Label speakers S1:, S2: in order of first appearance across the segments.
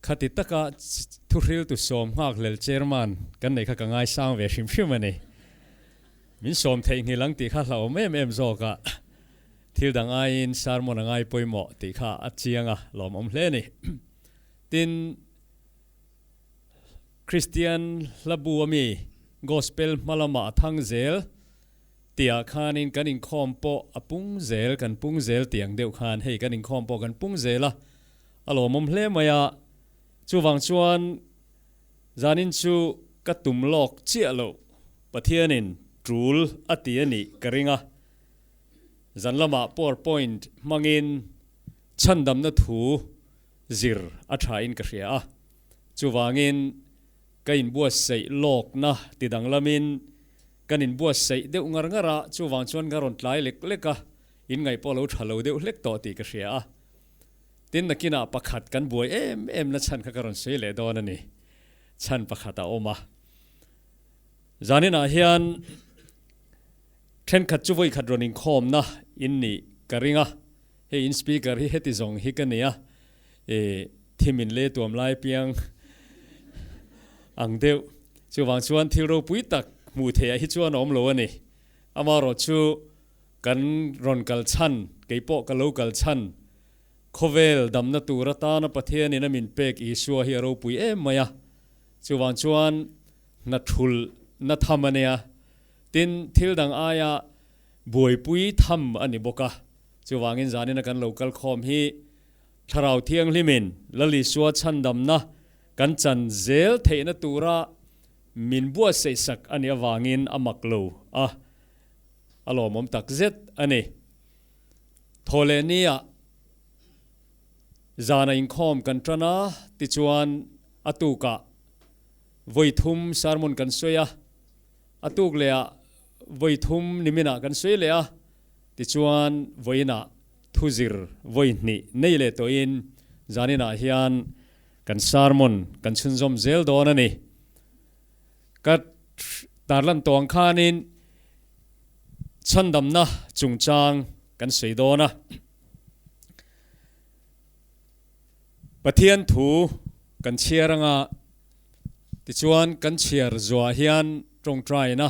S1: Khati taka thuhriltu sawm nghakhlel chairman kan neih kha ka ngaisang ve hrim hrim a ni. Min sawm theihnghilh ang tih kha hlauhawm em em zawk a, thil dang aiin sermon a ngai pawimawh tih kha a chiang a, lawmawm hle a ni. Tin, Kristian hlabu ami Gospel hma lamah a thang zel tihah khanin kan inkhawm pawh a pung zel, kan pung zel tih ang deuh khan hei kan inkhawm pawh kan pung zel a, a lawmawm hle mai a. Chuvang chuan zanin chu ka tum lawk chiah loh Pathianin tul a ti a nih ka ring a. Zan lamah powerpoint hmangin chhandamna thu zir a thain ka hria a. Chuvangin ka inbuatsaih lawkna ti danglamin kan inbuatsaih deuh ngar ngar a, chuvang chuan ka rawn tlai lek lek a, inngaih pawh a lo tha lo deuh hlek tawh tih ka hria a. Tin, nakinah pakhat kan buai em em na chhan kha ka rawn sawi leh dawn a ni. Chhan pakhat a awm a. Zaninah hian thenkhat chu vawikhat rawn inkhawmna in nih ka ring a, hei in speaker hi heti zawng hi ka nia, e thim in le tuam lai piang ang deuh. Chuvang chuan thil ropui tak hmuh theih ah hi chuan a awm lo a ni. Amaherawhchu kan rawn kal chhan, kei pawh ka lo kal chhan, khawvel damna tur atana Pathianin a min pek Isua hi a ropui em mai a. Chuvang chuan hna thulh na tham a nia. Tin, thil dang aia buaipui tham a ni bawk a. Chuvangin zanina kan lo kal khawm hi Thlarau Thianghlimin Lal Isua chhandamna kan chan zel theihna tura min buatsaihsak a nih avangin a mak lo a, a lawmawm tak zet a ni. Thawhleh nia zana inkhawm kan tan a, tichuan a tukah vawi thum sermon kan sawi a, a tuk lehah vawi thum niminah kan sawi leh a, tichuan vawiinah thuzir vawi hnih nei leh tawhin zaninah hian kan sermon kan chhunzawm zel dawn a ni. Ka tarlan tawh ang khanin chhandamna chungchang kan sawi dawn a. Pathian thu kan chhiar anga tichuan kan chhiar zuah hian tawngtaina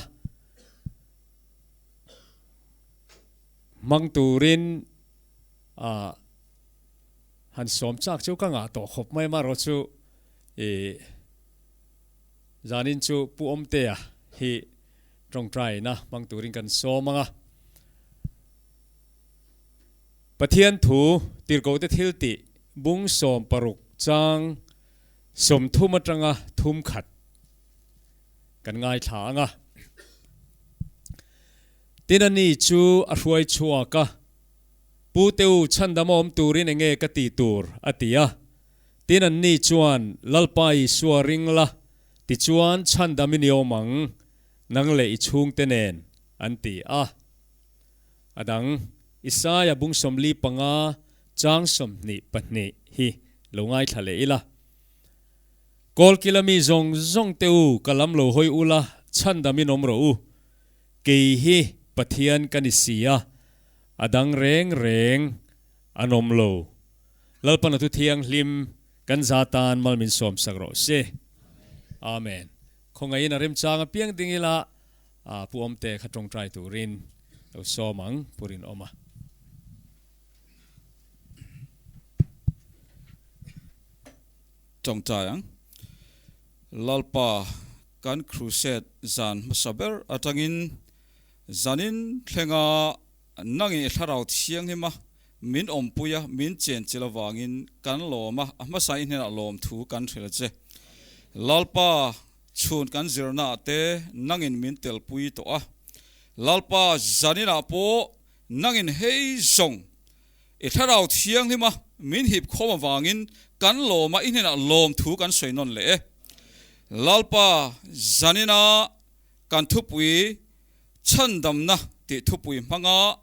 S1: hmang turin ah han sawm chak chu ka ngah tawh khawp mai marawh chu ih Zanin chu Pu Awmtea hi tawngtaina hmang turin kan sawm ang a. Pathian thu tirhkohte thil tih bung 60 chang 30 atanga thum khat kan ngaithla ang a. Tin ani chu a hruai chhuak a, Pu Teu chhandam awm turin enge ka tih tur? a ti a. Tin anni chuan, Lalpa Isua ring la, tichuan chhandam i ni awm ang, nang leh i chhungte nen, an ti a. A dang, Isaia bung 45 chang 22 hi lo ngaithla leh ila. Kawlkila mi zawng zawng te u, ka lam lo hawi ula, chhandam in awm rawh u. Kei hi Pathian ka ni si a, a dang reng reng an awm lo. Lalpan a thu thianghlim kan za tan mal min sawm sak rawh se. Amen. Khawngaihin a remchang apiang ding ila Pu Awmte kha tawngtai turin lo sawm ang Pu Rinawma.
S2: Tawngtai ang. Lalpa kan crusade zan hmasa ber atangin zanin thlenga Nangin i thlarau thianghlima min awmpui a, min chenchilh avangin kan lawm a, a hmasa i hnenah lawmthu kan hrilh a che. Lalpa, chhun kan zirnaah te nangin min telpui tawh a. Lalpa, zaninah pawh nangin hei zawng i thlarau thianghlima min hip khawm avangin kan lawm a, i hnenah lawmthu kan sawi nawn leh e. Lalpa, zaninah kan thupui Chhandamna tih thupui hmanga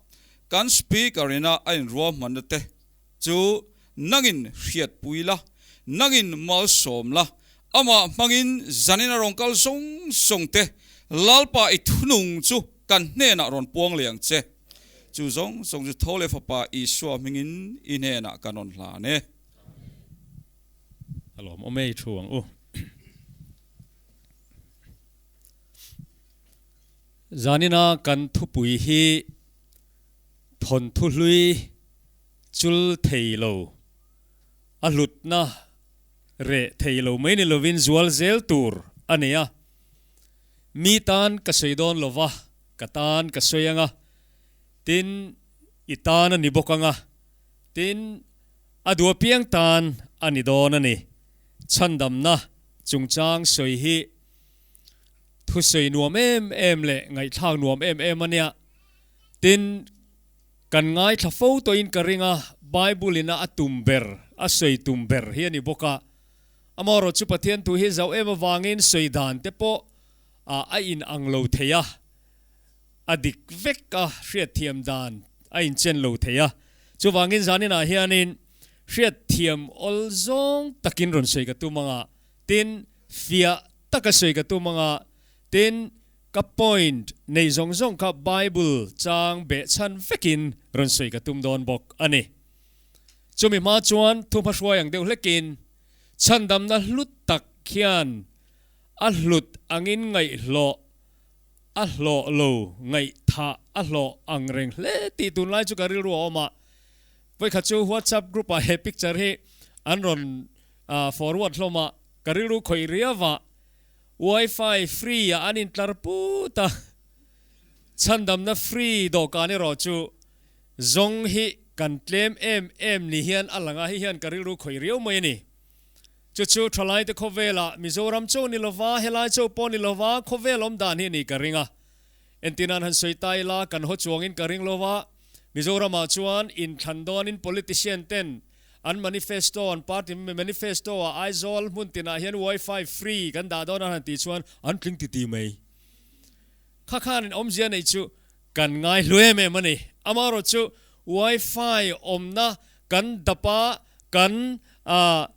S2: kan Speaker ina a inruahmanna te chu nangin hriatpui la, nangin malsawm la, amah hmangin zanin a rawn kal zawng zawng te Lalpa i thunung chu kan hnenah rawn puang leh ang che. Chu zawng zawng chu tho leh Fapa Isua hmingin i hnenah kan rawn hlan e.
S1: A lawmawm ei thu ang u. Zanina kan thupui hi thawnthu hlui chul thei lo, a hlutna reh thei lo mai ni lovin zual zel tur a nei a. Mi tan ka sawi dawn lova, ka tan ka sawi ang a, tin i tan a ni bawk ang a, tin A duh apiang tan a ni dawn a ni. Chhandamna chungchang sawi hi thusawi nuam em em leh ngaihthlak nuam em em a nia. Tin, kan ngaithla fo tawhin ka ring a, Bible ina a tum ber, a sawi tum ber hi a ni bawk a. Amaherawhchu chu Pathian thu hi zauh em avangin sawi dan te pawh a inang lo thei a. A dik vek a, hriatthiam dan a inchen lo thei a. Chuvangin zaninah hianin hriatthiam awl zawng takin rawn sawi ka tum ang a, tin, fiah taka sawi ka tum ang a, tin, ka point nei zawng zawng kha Bible chang behchhan vekin rawn sawi ka tum dawn bawk a ni. Chumi hma chuan thuhmahruai ang deuh hlekin chhandamna hlu tak hian a hlut angin ngaihhlawh A hlawh lo, ngaihthah a hlawh ang reng hle tih tunlai chu ka rilru a awm a. Vawikhat chu WhatsApp group ah he picture hi an rawn forward hlawm a, ka rilru khawih riau a, Wi-Fi free ah an intlar put a, chhandamna free dawhkan erawh chu zawng hi kan tlem em em ni hian a lang a, hei hian ka rilru khawih riau mai a ni. Chu chu thalaite khawvelah Mizoram cho ni lova, helai cho pawh ni lova khawvel awm dan hi a nih ka ring a. Entirnan han sawi ta ila, kan haw chuangin ka ring lova, Mizoramah chuan inthlan dawnin politician ten an manifesto, an party manifesto ah Aizawl hmun tinah hian wifi free kan dah dawn a han tih chuan an tling titi mai. Kha khan in awmzia neih chu kan ngai hlu em em a ni. Amaherawhchu wifi awmna Kan dap a, kan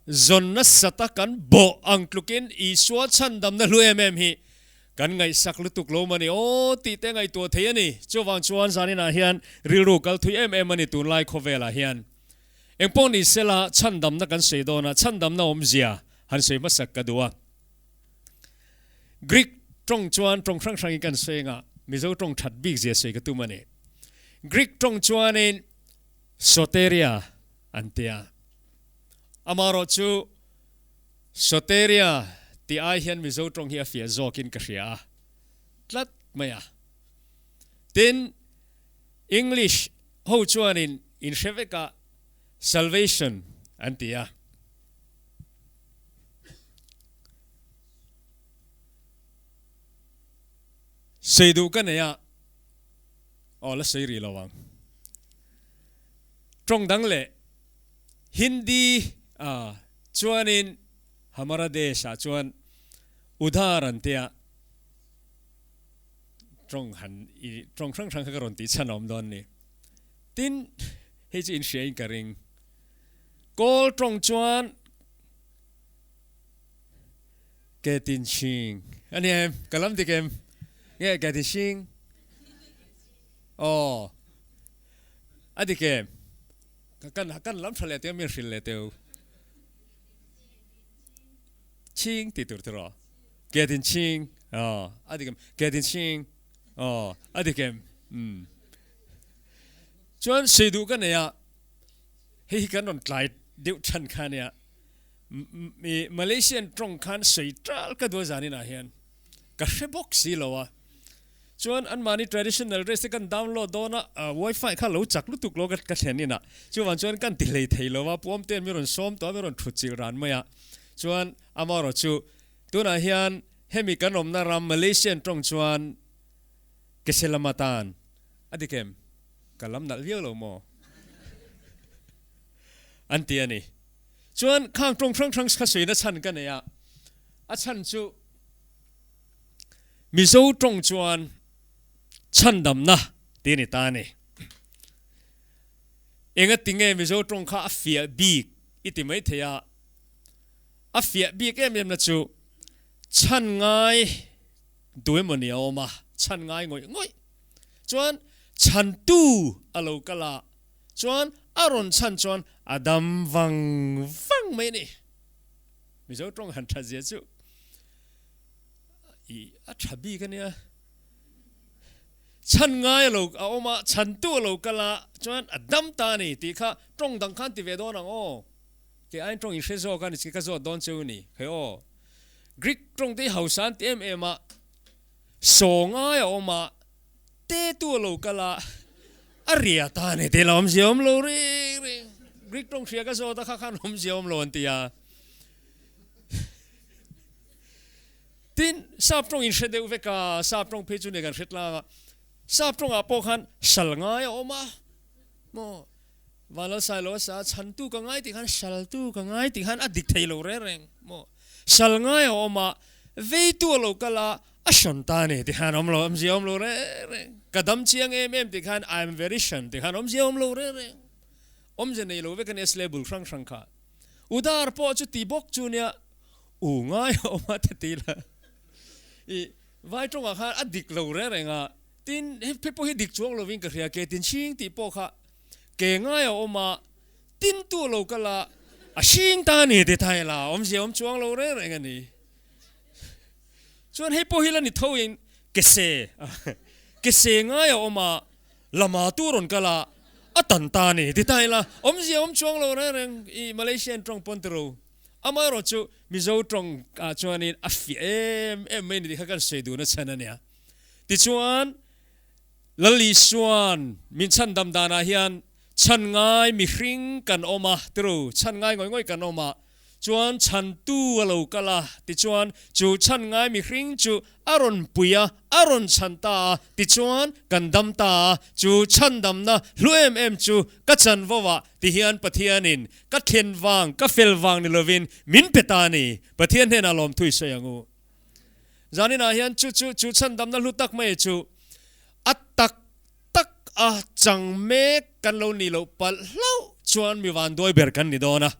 S1: zawn nasat a, kan bawh ang tlukin Isua chhandamna hlu em em hi kan ngaihsak lutuk lo mani aw tih te ngaihtuah thei a ni. Chuvang chuan zaninah hian rilru kal thui em em a ni tunlai khawvelah hian. Engpawh ni sela chhandamna kan sawi dawn a, chhandamna awmzia han sawi hmasak ka duh a. Greek tawng chuan tawng hrang hrangin kan sawi anga Mizo tawng that bik zia sawi ka tum a ni. Greek tawng chuanin Soteria an ti a. Amaherawh chu Soteria tih ai hian Mizo tawng hi a fiah zawkin ka hria a, tlat mai a. Tin, English ho chuanin in hre vek a, Salvation an ti a. Sawi duh ka nei a. Aw la sawi rih lo ang. Tawng dang leh Hindi ah chuanin Hamara Desh ah chuan Udhar an tia tawng han i tawng hrang hrang kha ka rawn tih chhan a awm dawn ni. Tin, hei chu inhria in ka ring. Kawl tawng chuan Ke tin ching a ni em? Ka lam dik em? Nge ke tin ching? Aw a dik em? Ka kan kan lam tha leh teu min hrilh leh teu. Ching tih tur tiraw? Ke tin ching aw a dik em? Ke tin ching aw a dik em? Umm chuan sawi duh ka nei a, hei hi kan rawn tlai deuh than kha ania. Malaysian tawng khan sawi tal ka duh a zaninah hian ka hre bawk si lo a, chuan anmahni traditional dress te kan download dawn a, wifi kha lo chak lutuk lo ka thlen inah chuvang chuan kan ti hlei thei lo a, puam ten mi rawn sawm tawh a, mi rawn thut chilh ran mai a, chuan amaherawh chu tunah hian hemi kan awmna ram Malaysian tawng chuan Keselamatan a dik em? Ka lam nalh viau lo maw? An ti a ni. Chuan khang tawng hrang hrang kha sawi na chhan ka nei a, a chhan chu Mizo tawng chuan chhandamna tih a ni ta a ni. Enga tinge Mizo tawng kha a fiah bik i ti mai thei a, a fiah bik em em na chu chhan ngai duh emaw ni a awm a, chhan ngai ngawih ngawih chuan chhantu a lo kal a, Chuan a rawn chhan chuan a dam vang vang mai a ni. Mizo tawng han that zia chu i a tha bik a nia. Chhan ngai a lo a awm a, chhantu a lo kal a, chuan a dam ta a ni tih kha tawng dang khan ti ve dawn ang aw. Kei aiin tawng in hre zawk a ni chi ka zawt dawn cheu ni. Hei aw. Greek tawng te hi hausa an ti em em a, saw ngai a awm a, te tu a lo kal a, a ria ta a ni tih la awmzia awm lo reng reng. Greek tawng hria ka zawt a kha khan awmzia awm lo an ti a. Tin, sap tawng in hre deuh vek a, sap tawng phei chu nei kan hre tlang a, sap tawngah pawh khan sal ngai a awm a, maw Vanlal Sailo a sa a, chhantu ka ngai tih khan saltu ka ngai tih khan a dik thei lo reng reng, maw sal ngai a awm a, veitu a lo kal a, a hran ta a ni tih khan awm lo, awmzia awm lo reng reng, ka dam chiang em em tih khan I am very hran tih khan awmzia awm lo reng reng, awmzia nei lo vek a nia syllable hrang hrang kha. Udar pawh chu ti bawk chu nia. U ngai a awm a te ti la. I vai tawngah khan a dik lo reng reng a, tin he phe pawh hi dik chuang lovin ka hria ke tin hring tih pawh kha ke ngai a awm a, tin tu lo kal a, a hring ta a ni ti thai la, awmzia awm chuang lo reng reng a ni. Chuan hei pawh hi la ni tho in ke se ke se ngai a awm a, lama tu rawn kal a, a tan ta a ni ti thai la, awmzia awm chuang lo reng reng i Malaysian tawng pawn tiro. Amaherawh chu Mizo tawng ah chuanin a fiah em em mai ni tih kha kan sawi duhna chhan a nia. Tichuan, Lal Isuan min chhandam danah hian chhan ngai mihring kan awm a, tiru, chhan ngai ngawih ngawih kan awm a, chuan chhantu a lo kal a, tichuan chu chhan ngai mihring chu A rawn pui a, a rawn chhan ta a, tichuan kan dam ta a, chu chhandamna hlu em em chu ka chanvo ah tihian Pathianin ka thlen vang, ka fel vang ni lovin min pe ta a ni. Pathian hnenah lawmthu i sawi ang u. Zaninah hian chu chu chu chhandamna hlu tak mai chu a tak tak a chang mek kan lo nih loh palh hlauh chuan mi vanduai ber kan ni dawn a.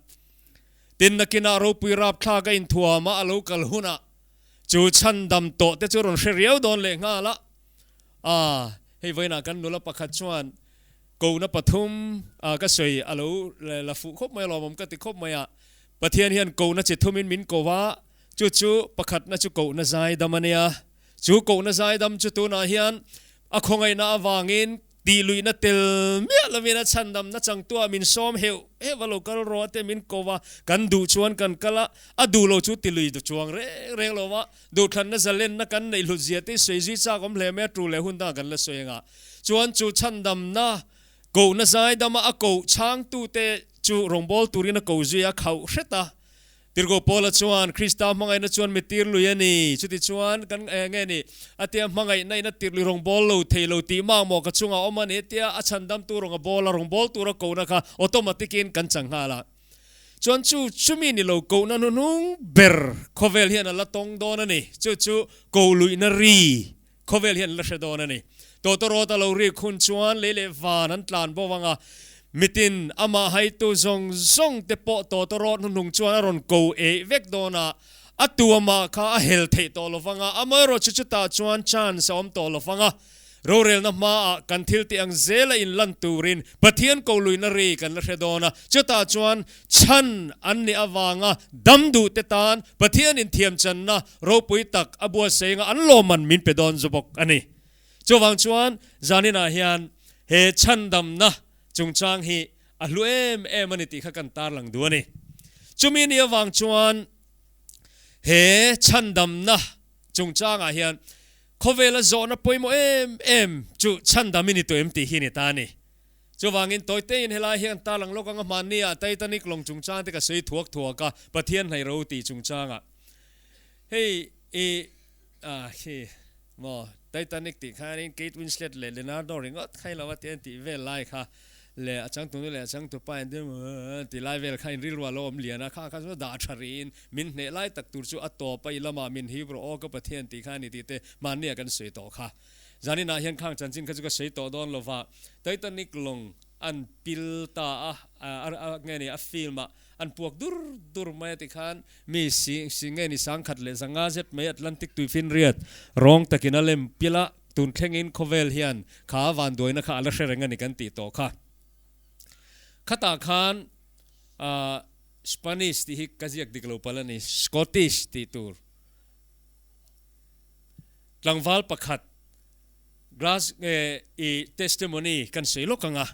S1: Tin nakinah ropui rapthlak a inthuam a, a lo kal hunah Chu chhandam tawh te chu rawn hre riau dawn leh nghal a, ah hei vawiinah kan nula pakhat chuan kona pathum ah ka sawi a lo la fuh khawp mai a lawmawm ka ti khawp mai a, Pathian hian kona chi thumin min ko a, chu chu pakhatna chu kohna zaidam a nia, chu kohna zaidam chu tunah hian a khawngaihna avangin Tih luihna tel miah lovin a chhandamna changtuah min sawm heuh heuh a, lo kal rawh a te min ko a, kan duh chuan kan kal a, a duh lo chu ti lui chuang reng reng lo va, duhthlanna zalenna kan neih hlut zia te sawi zui chak awm hle mai a, tu leh hun dangah kan la sawi anga chuan chu chhandamna kohna zaidama a koh chhangtute chu rawngbâwl turin a ko zui a, khauh hret a. Tirhkoh Paula chuan, Krista hmangaihna chuan mi tir lui a ni. Chutichuan, kan eng nge ni? A tia hmangaihna in a tir lui rawn bawl lo thei lo tih mak maw ka chungah awm a ni? Tia a chhandamtu rawn a bawl a, rawn bawl tura kohna kha automatic in kan chang nghal a. Chuan chu chumi ni lo kohna hnuhnung ber khawvel hian a la tawng dawn a ni. Chu chu koh luihna ri Khawvel hian la hre dawn a ni. Tawtawrawt a lo rik hun chuan lei leh van an tlan bo ang a, mitin amah haitu zawng zawng te pawh tawtawrawt hnuhnung chuan a rawn ko eih vek dawn a, a tu amah kha a hel theih tawh lo vang a, amaherawh chu chutah chuan chance a awm tawh lo vang a. Rorelna hmaah kan thil tih ang zela inlan turin Pathian ko luihna ri kan la hre dawn a, chutah chuan chhan an nih avanga dam duh te tan Pathian inthiamchanna Ropui tak a buatsaih anga an lawmman min pe dawn zu bawk a ni. Chuvang chuan zaninah hian he chhandamna chungchang hi a hlu em em a ni tih kha kan tarlang duh a ni. Chumi ni avang chuan he chhandamna chungchangah hian khawvela zawhna pawimawh em em chu chhandam i ni tawh em tih hi a ni ta a ni. Chuvangin tawitein helai hian tarlang lawk anga hmannia Titanic lawng chungchang te ka sawi thuak thuak a, Pathian hnaih ro tih chungchangah. Hei i ah khi maw Titanic tih khanin Kate Winslet leh Leonardo ringawt kha ilo a ti an tih vel lai kha leh a changtunu leh a changtupa in ding tih lai vel kha in rilru a lo awm lian a, kha kha chu dah tha rihin min hneh lai tak tur chu a tawp a i lamah min hip rawh aw ka Pathian tih kha a ni tih te mahni ah kan sawi tawh kha. Zaninah hian khang chanchin kha chu ka sawi tawh dawn lova Titanic lawng an pil ta a, a nge ni a film ah An puak dur dur mai a ti khan mi si si nge ni sangkhat leh zanga zet mai Atlantic tuifinriat rawng takin a lem pil a, tun thlengin khawvel hian kha vanduaina kha a la hre reng a ni kan tih tawh kha. Khatah khan ah Spanish tih hi ka ziak dik lo palh a ni, Scottish tih tur. Tlangval pakhat Glas i testimony kan sawi lawk ang a,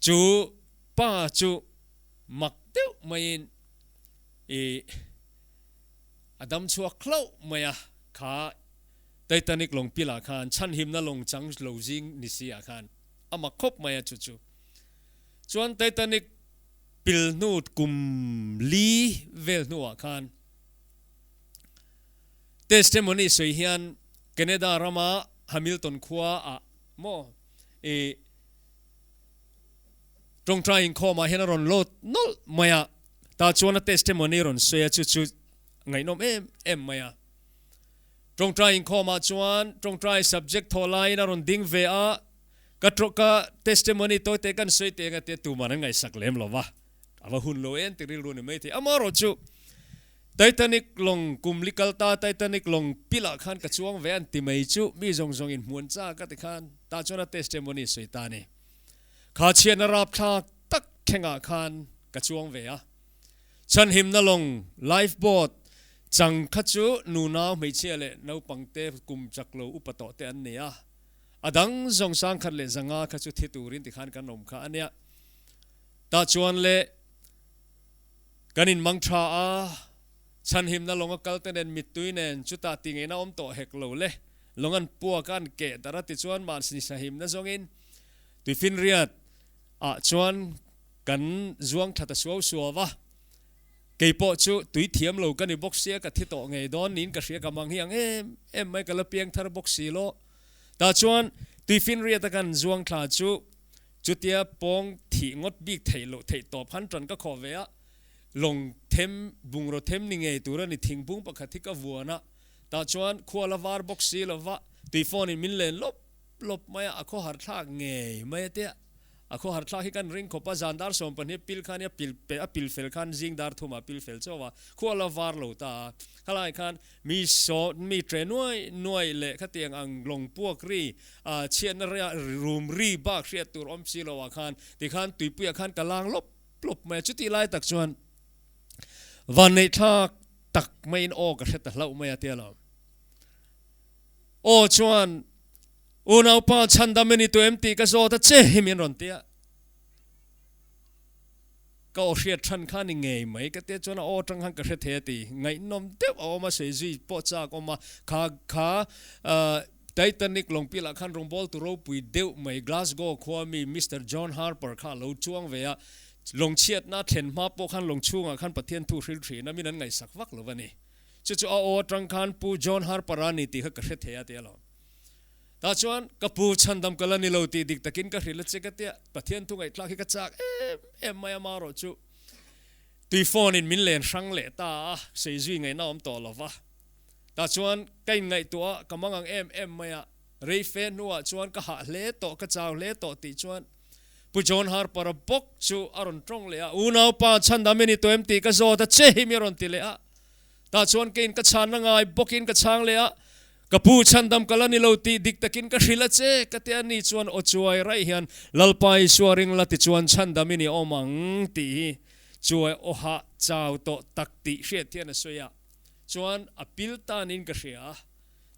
S1: chu pa chu mak deuh maiin i a dam chhuak hlauh mai a, kha Titanic lawng pilah khan chhanhimna lawng chang lo zing ni si ah khan a mak khawp mai a chu chu. Chuan Titanic pil hnu kum li vel hnuah khan Testimony sawi hian Canada rama Hamilton khua ah maw i tawngtai inkhawmah hian a rawn load nawlh mai a, tah chuan a testimony rawn sawi a chu chu ngaihnawm em em mai a. Tawngtai inkhawmah chuan tawngtai subject thawh laiin a rawn ding ve a, ka ka testimony tawite kan sawi teh anga tia tuman an ngaihsak lem lo va, a va hun lo em ti rilru ni maithei. Amaherawhchu Titanic lawng kum li kal ta Titanic lawng pilah khan ka chuang ve an ti mai chu mi zawng zawng in hmuan chak a ti khan tah chuan a testimony sawi ta a ni. Kha chhiatna rapthlak tak thlengah khan ka chuang ve a. Chhanhimna lawng, life boat, chang kha chu nunau hmeichhia leh naupang te kum chak lo upa tawh te an ni a. A dang zawng 1100 kha chu thi turin ti khan kan awm kha a nia. Tah chuan le. Kan inmang tha a, chhanhimna lawng a kal te nen mittui nen chutah ti ngeina awm tawh hek lo le. Lawng an puak a, an keh darh a tichuan mahni sahimna zawngin tuifinriat ah chuan kan zuang tha ta suau suau a. Kei pawh chu tui thiam lo ka ni bawk sia ka thi tawh ngei dawn niin ka hria ka mang hi ang em em mai ka la piang thar bawk si lo. Tah chuan tuifinriat a kan zuang thla chu Chutia pawng thih ngawt bik theih loh theih tawp han tan ka khawh ve a, lawng them, bungraw them ni ngei tur a ni, thingbung pakhat hi ka vuan a, tah chuan khua la var bawk si lo va, tui phone in min len lawp lawp mai a, a khawhar thlak ngei mai a tia, a khawhar thlak hi kan ring khawp a, zan dar 12 pil khan i a pil pe a pil fel khan zing dar thumah pil fel chauh a, khua la var lo ta a, khalai khan Mi saw, mi tre nuai nuai leh khatiang ang lawng puak ri, chhiatna ria rum ri bak hriat tur awm si lo ah khan tikhan tuipuiah khan ka lang lawp lawp mai a. Chutih lai tak chuan vanneih thlak tak maiin aw ka hre ta hlauh mai a tia lo. Aw chuan unaupa chhandam i ni tawh em tih ka zawt a che hi min rawn ti a. Ka aw hriat than kha ni ngei mai ka tia chuan a aw atang khan ka hre thei a ti. Ngaihnawm deuh a awm a, sawi zui pawh chak awm a. Kha kha Titanic lawng pilah khan rawngbawltu ropui deuh mai Glasgow khua mi Mister John Harper kha a lo chuang ve a. Lawng chhiatna a thlen hma pawh khan lawng chhungah khan Pathian thu hril thin a, min an ngaihsak vak lo a ni. Chu chu a aw atang khan Pu John Harper a ni tih kha ka hre thei a ti alawm. Tah chuan ka pu chhandam ka la ni lo tih dik takin ka hrilh a che ka tia, Pathian thu ngaihthlak hi ka chak em em mai a marawh chu tui phone in min len hrang leh ta a, sei zui ngaihna awm tawh lo va. Tah chuan ka inngaihtuah a, ka mangang em em mai a, rei fe hnuah chuan ka hah hle tawh, ka chau hle tawh tih chuan Pu John Harper-a bawk chu a rawn tawng leh a, Unaupa, chhandam i ni tawh em tih ka zawt a che hi mi rawn ti leh a. Tah chuan keiin ka chhanna ngai bawkin ka chhang leh a, Ka pu chhandam ka la ni lo tih dik takin ka hrilh a che, ka ti a ni chuan aw chuai raih hian Lalpa Isua ring la tichuan chhandam i ni awm ang tih hi chuai aw hah chau tawh tak tih hriat hian a sawi a, chuan a pil tanin ka hria a.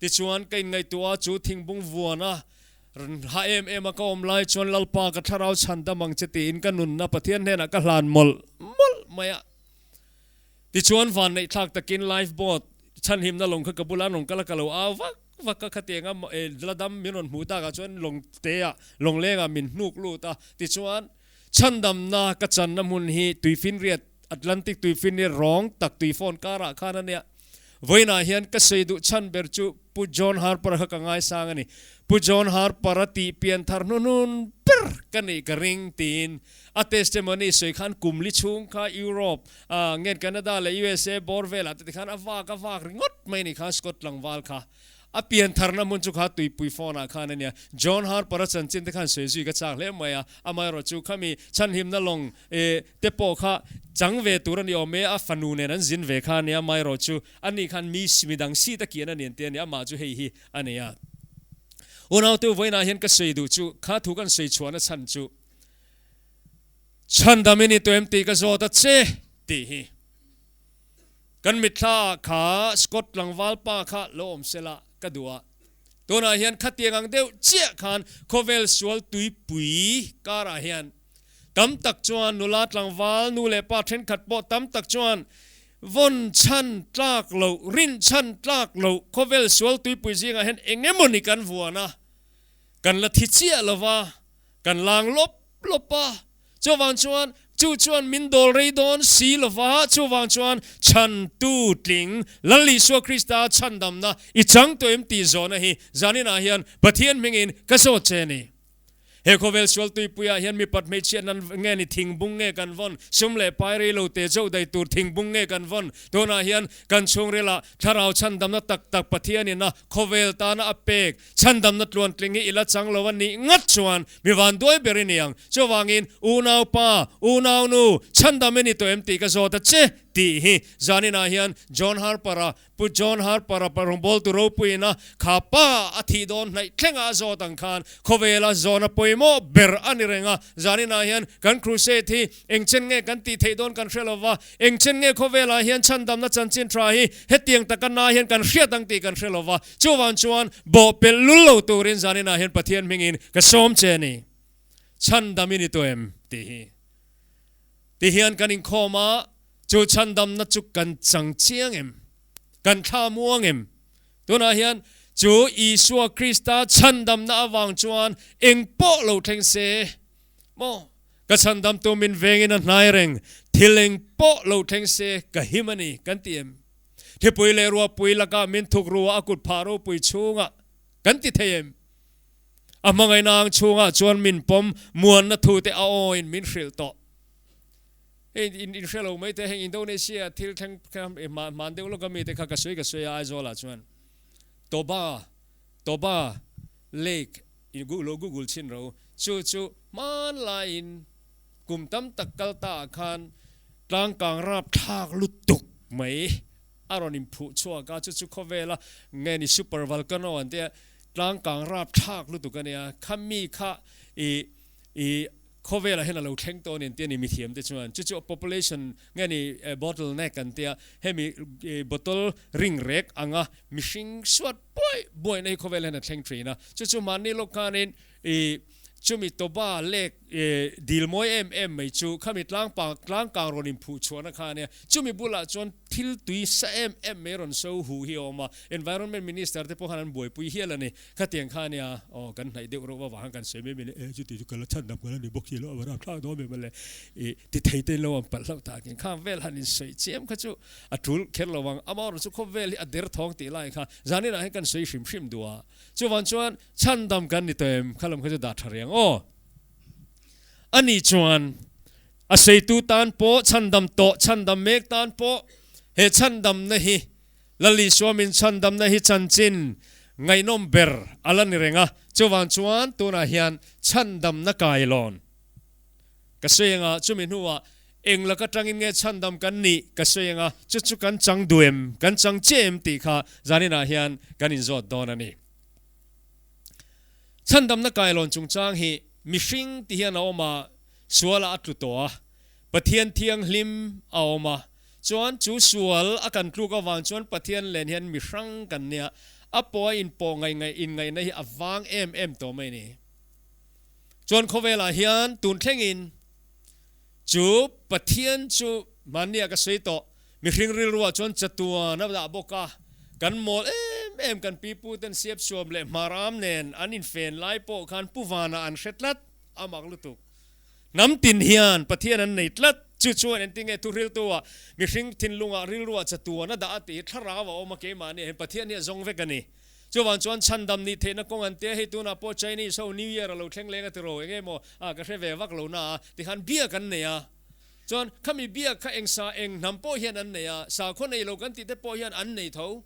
S1: Tichuan ka inngaihtuah a, chu thingbung vuan a ha em em a ka awm lai chuan Lalpa ka thlarau chhandam ang che tiin ka nunna Pathian hnenah ka hlan mawlh mawlh mai a. Tichuan vanneih thlak takin life boat chhanhimna lawng kha ka bula an rawn kal a, ka lo au vak vak a, khatianga la dam min rawn hmuh takah chuan lawng teah lawng lengah min hnuk lut a. Tichuan chhandamna ka channa hmun hi tuifinriat Atlantic tuifinriat rawng tak tuifawn karah khan a nia. Vawiinah hian ka sawi duh chhan ber chu Pu John Harper kha ka ngaisang a ni. Pu John Harper a tih pian thar hnuhnun ber ka nih ka ring tiin a testimony sawi khan kum li chhung kha Europe, ngen Canada leh USA bawr velah te tikhan a vak a vak ringawt mai a ni kha Scott tlangval kha. A pian tharna hmun chu kha tuipui phone ah khan a nia. John Harper a chanchin te khan sawi zui ka chak hle mai a, amaherawh chu khami chhanhimna lawng te pawh kha chang ve tur a ni awm e, a fanu nen an zin ve kha a nia, amaherawh chu ani khan mi midang seat a kian a ni an ti a ni, amah chu hei hi a ni a. Unaute vawiinah hian ka sawi duh chu kha thu kan sawi chhuahna chhan chu chhandam i ni tawh em tih ka zawt a che. Tih hi. Kan mitthla kha Scott tlangval pa kha lo awm sela ka duh a. Tunah hian khatiang ang deuh chiah khan khawvel sual tuipui karah hian tam tak chuan nula tlangval nu leh pa thenkhat pawh tam tak chuan vawn chhan tlak loh, rin chhan tlak loh khawvel sual tuipui zingah hian eng emawni kan vuan a, kan la thi chiah lova, kan lang lawp lawp a. Chuvang chuan, chu chuan min dawl rei dawn si lo va, chuvang chuan chhantu tling Lal Isua Krista chhandamna i chang tawh em tih zawhna hi zaninah hian Pathian hmingin ka zawt che a ni. He khawvel sual tuipuiah hian mipat hmeichhiat nan nge ni thingbung nge kan vawn, sum leh pai rei lo te chauh dai tur thingbung nge kan vawn, tunah hian kan chhungrilah thlarau chhandamna tak tak Pathianin a khawvel tana a pek Chhandamna tluantling hi i la chang lo a nih ngat chuan mi vanduai ber i ni ang. Chuvangin, unaupa, unaunu, chhandam i ni tawh em tih ka zawt a che tih hi zaninah hian John Harper-a, Pu John Harper-a rawngbawltu ropuiin a kha pa a thih dawn hnaih thlenga a zawt ang khan khawvela zawhna pawimawh ber a ni reng a. Zaninah hian kan crusade hi engchen nge kan tih theih dawn kan hre lo va, engchen nge khawvelah hian chhandamna chanchin tha hi hetiang taka na hian kan hriat ang tih kan hre lo va. Chuvang chuan bawhpelh lul lo turin zaninah hian Pathian hmingin ka sawm che a ni. Chhandam i ni tawh em? tih hi. Ti hian kan inkhawm a, chu chhandamna chu kan chang chiang em? Kan thla muang em? Tunah hian chu Isua Krista chhandamna avang chuan eng pawh lo thleng se maw? Ka chhandamtu min vengin a hnai reng, thil eng pawh lo thleng se ka him a ni kan ti em? Thipui leh ruahpui lakah min thuk ru a, a kut phah ropui chhungah kan ti thei em? A hmangaihna ang chhungah chuan min pawm muanna thute a awin min hrilh tawh. Hei in in hre lo mai te, heng Indonesia thil thleng kha hman deuh lawk ami te kha ka sawi ka sawi a Aizawl ah chuan Toba Toba Lake in lo google chhin ro chu chu hmanlaiin Kum tam tak kal ta ah khan tlangkang rap thlak lutuk mai a rawn inphuh chhuak a, chu chu khawvela nge ni super volcano an tia tlangkang rap thlak lutuk a nia, khami kha i i khawvelah hian a lo thleng tawh a ni an tia ni mithiam te chuan, chu chu population nge ni bottle neck an tia, hemi bottle ring rek anga mihring suat buai buaina hi khawvelah hian a thleng thin a, chu chu mahni lawk khanin i Chumi Toba lek dil mawi em em mai chu khami tlangpa tlangkang rawn inphuh chhuahna kha a nia. Chumi bulah chuan thil tui sa em em mai rawn so hu hi a awm a, Environment Minister te pawh khan an buaipui hial a ni. Khatiang kha a nia, aw kan hnaih deuh reuh avang khan kan sawi mai mai le, e chuti chu ka la chhan dam ka la ni bawk si lo, a va rapthlak dawn em mawle, i ti thei te in lo an palh hlauh takin khang vel han insawi chiam kha chu a tul kher lo ang. Amaherawhchu khawvel hi a derthawng tih lai kha zaninah hian kan sawi hrim hrim duh a. Chuvang chuan chhandam kan ni tawh em? Kha lam kha chu dah tha reng aw. Ani chuan a seitu tan pawh chhandam tawh, chhandam mek tan pawh he chhandamna hi Lal Isua min chhandamna hi chanchin ngaihnawm ber a la ni reng a. Chuvang chuan tunah hian chhandamna kailawn ka sawi anga chumi hnuah Eng lak atangin nge chhandam kan nih ka sawi anga chu chu kan chang duh em, kan chang chiah em tih kha zaninah hian kan inzawt dawn a ni. Chhandamna kailawn chungchang hi mihring ti hian a awm a, sualah a tlu tawh a, Pathian thianghlim a awm a, chuan chu sual a kan tluk avang chuan Pathian len hian mihrang kan nia, a pawh a inpawh ngaih ngaih inngaihna hi a vang em em tawh mai a ni. Chuan khawvelah hian tun thlengin Chu Pathian chu mahnia ka sawi tawh, mihring rilruah chuan chatuan a dah bawk a, kan mawl em em kan pipu ten siap suam leh hmaram nen an infen lai pawh khan Pu Vana an hre tlat a mak lutuk. Hnam tin hian Pathian an nei tlat, chu chuan engtinge thuhriltu-ah mihring thinlungah rilruah chatuan a dah a tih hi thlarau a awm a keimahni ah hian Pathian hi a zawng vek a ni. Chuvang chuan chhandam nih theihna kawng an tia, hei tunah pawh Chinese ho New Year a lo thleng leng a ti ro, enge maw a ka hre ve vak lo na a, tikhan biak an nei a, chuan khami biak kha eng sa eng hnam pawh hian an nei a, sakhaw nei lo kan tih te pawh hian an nei tho,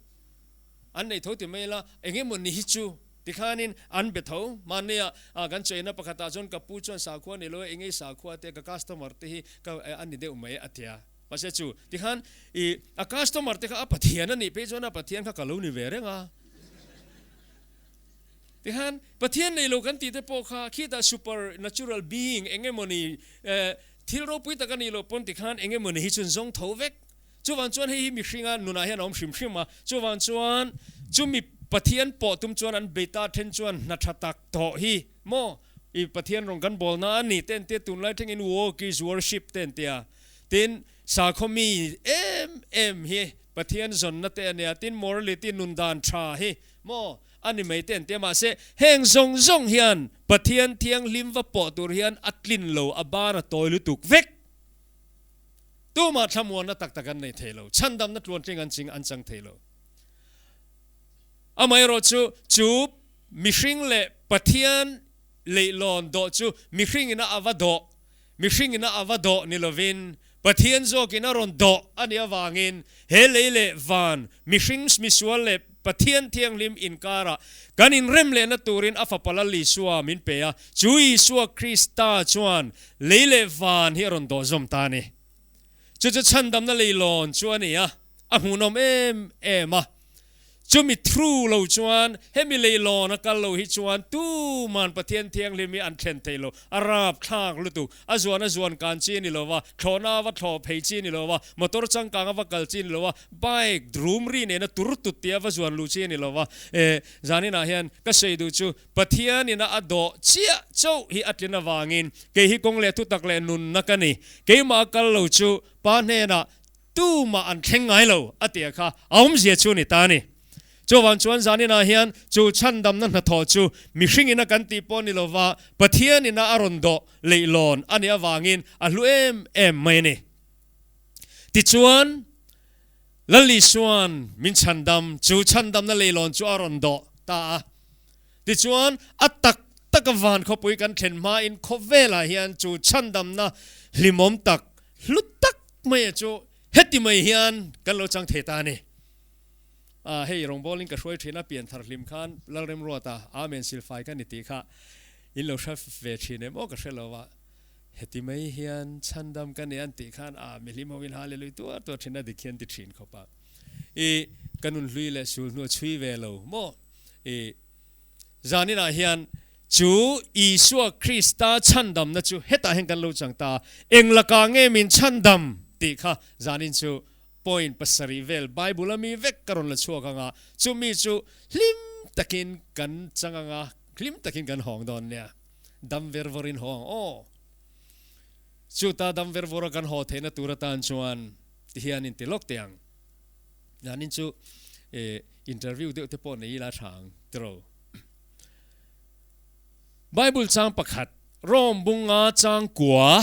S1: an nei tho ti mai ila, enge maw ni hi chu tikhanin an be tho, mahnia a kan chaina pakhatah chuan ka pu chuan sakhua nei lo e, enge sakhua te ka customer te hi ka an ni deuh mai a tia. Mahse chu tikhan i a customer te kha a Pathian a nih phei chuan a Pathian kha ka lo ni ve reng a. Tikhan Pathian nei lo kan tih te pawh kha khitah super natural being eng emawni eh Thil ropui tak a nih loh pawn tikhan eng emawni hi chu an zawng tho vek. Chuvang chuan hei hi mihringa nunah hian a awm hrim hrim a, chuvang chuan chumi Pathian pawh tum chuan an bei ta then chuan hna tha tak tawh hi maw i Pathian rawn kan bawlna a ni te an tia tunlai thlengin work is worship te an tia. Tin, sakhaw mi em em hi Pathian zawnna te a nia, tin morality nun dan tha hi maw a ni mai te an tia mahse heng zawng zawng hian Pathian thianghlim va pawh tur hian a tlin lo a ban a tawi lutuk vek. Tumah thlamuanna tak tak an nei thei lo, chhandamna tluantling an ching an chang thei lo. Amaherawh chu, chu mihring leh Pathian leihlawn dawh chu mihringin a ava dawh, mihringin a ava dawh ni lovin Pathian zawkin a rawn dawh a nih avangin he lei leh van, mihring misual leh Pathian thianghlim inkarah kan inrem lehna turin a Fapa Lal Isua min pe a, chu Isua Krista chuan lei leh van hi a rawn dawh zawm ta a ni. Chu chu chhandamna leilawn chu a ni a, a hmuhnawm em em a. Chumi through lo chuan hemi leilawn a kal lo hi chuan tuman Pathian Thianghlim hi an thlen thei lo, a rap thlak lutuk, a zuan a zuan kan chi a ni lo va, thlawhna a va thlawh phei chi a ni lo va, motor changkang a va kal chi a ni lo va, bike rum ri nena tur tut tia va zuan luh chi a ni lo va. Eh, zaninah hian ka sawi duh chu Pathian ina a dawh chiah chauh hi a tlin avangin kei hi kawng leh thutak leh nunna ka ni, keimah a kal lo chu Pa hnenah Tumah an thleng ngai lo, a ti a kha a awmzia chu a ni ta a ni. Chuvang chuan zaninah hian chu chhandamna hnathawh chu mihringin a kan tih pawh ni lova Pathianin a a rawn dawh leihlawn a nih avangin a hlu em em mai a ni. Tichuan, Lal Isua'n min chhandam, chu chhandamna leihlawn chu a rawn dawh ta a. Tichuan, a tak taka van khawpui kan thlen hmain khawvelah hian chu chhandamna hlimawm tak, hlu tak mai chu heti mai hian kan lo chang thei ta a ni. A, hei rawngbawlin ka hruai thin a, pian thar hlim khan Lalremruata Amen silfai ka ni tih kha in lo hre ve thin em aw ka hre lo a, heti mai hian chhandam ka ni an tih khan a mihlim ho in Hallelujah tuar tuar thin a dik hian ti thin khawp a. I ka nun hlui leh sul hnu a chhui ve lo maw? I zaninah hian chu Isua Krista chhandamna chu hetah hian kan lo chang ta, eng lakah nge min chhandam tih kha zanin chu point pasarih vel Bible a mi vek ka rawn la chhuak ang a, chumi chu hlim takin kan chang ang a, hlim takin kan hawng dawn nia. Dam ver vawrin haw ang aw. Chuta dam ver vawra kan haw theihna tur atan chuan ti hian in ti lawk teh ang. Zanin chu interview deuh te pawh nei ila tha ang tiraw. Bible chang pakhat Rom bunga chang kua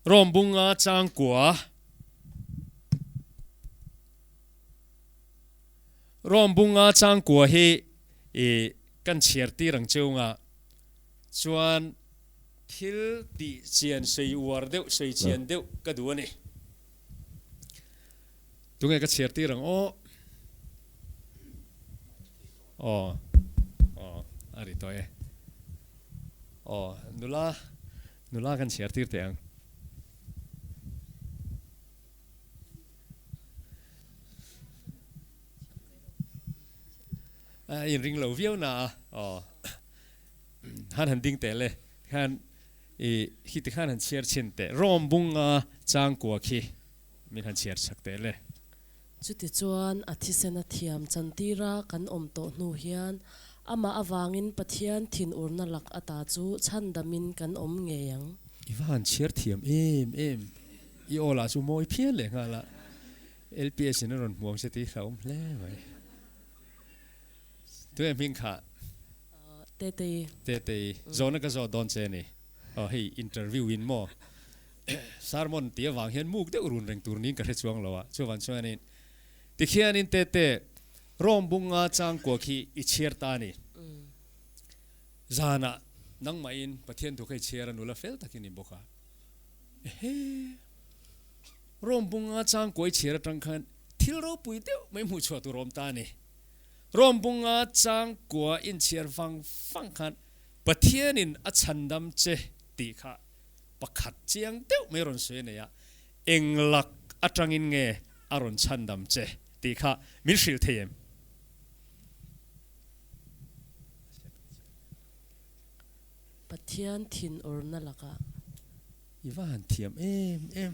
S1: Rom bunga chang kua Rom bunga chang kua hi i kan chhiar tir ang chunga chuan thil tih chian sei uar deuh sei chian deuh ka duh a ni. Tunge ka chhiar tir ang aw. Aw aw a ri tawh e. Aw nula nula kan chhiar tir teh ang. A inring lo viau na a aw han han ding teh le khan i khi ti khan han chhiar chhin teh Rom bunga changkua khi min han chhiar chak teh le.
S3: Chutichuan a thisen a thiam chantira kan awm tawh hnu hian amah avangin Pathian thinurna lak ata chu chhandamin kan awm ngei ang.
S1: I va han chhiar thiam em em, i aw lah chu mawi phian leh nghal a, LPS in a rawn hmuam se tih hlauhawm hle mai. Tunge hming kha?
S3: Tetei.
S1: Tetei, zawhna ka zawh dawn che a ni. Aw hei interview in maw? Sermon tih avang hian muk deuh run reng tur niin ka hre chuang lo a, chuvan chuanin tikhianin tete Rome bunga changkua khi i chhiar ta a ni. Zanah nangmahin Pathian thu kha i chhiar a, nula fel takin i bawk a. Ehe! Rome bunga changkua i chhiar atang khan thil ropui deuh mai hmuh chhuah tur a awm ta a ni. Rome bunga changkua inchhiar vang vang khan Pathianin a chhandam che tih kha Pakhat chiang deuh mai rawn sawi a nei a, eng lak atangin nge a rawn chhandam che tih kha min hrilh thei em?
S3: Pathian thinurna lakah.
S1: I va han thiam em em.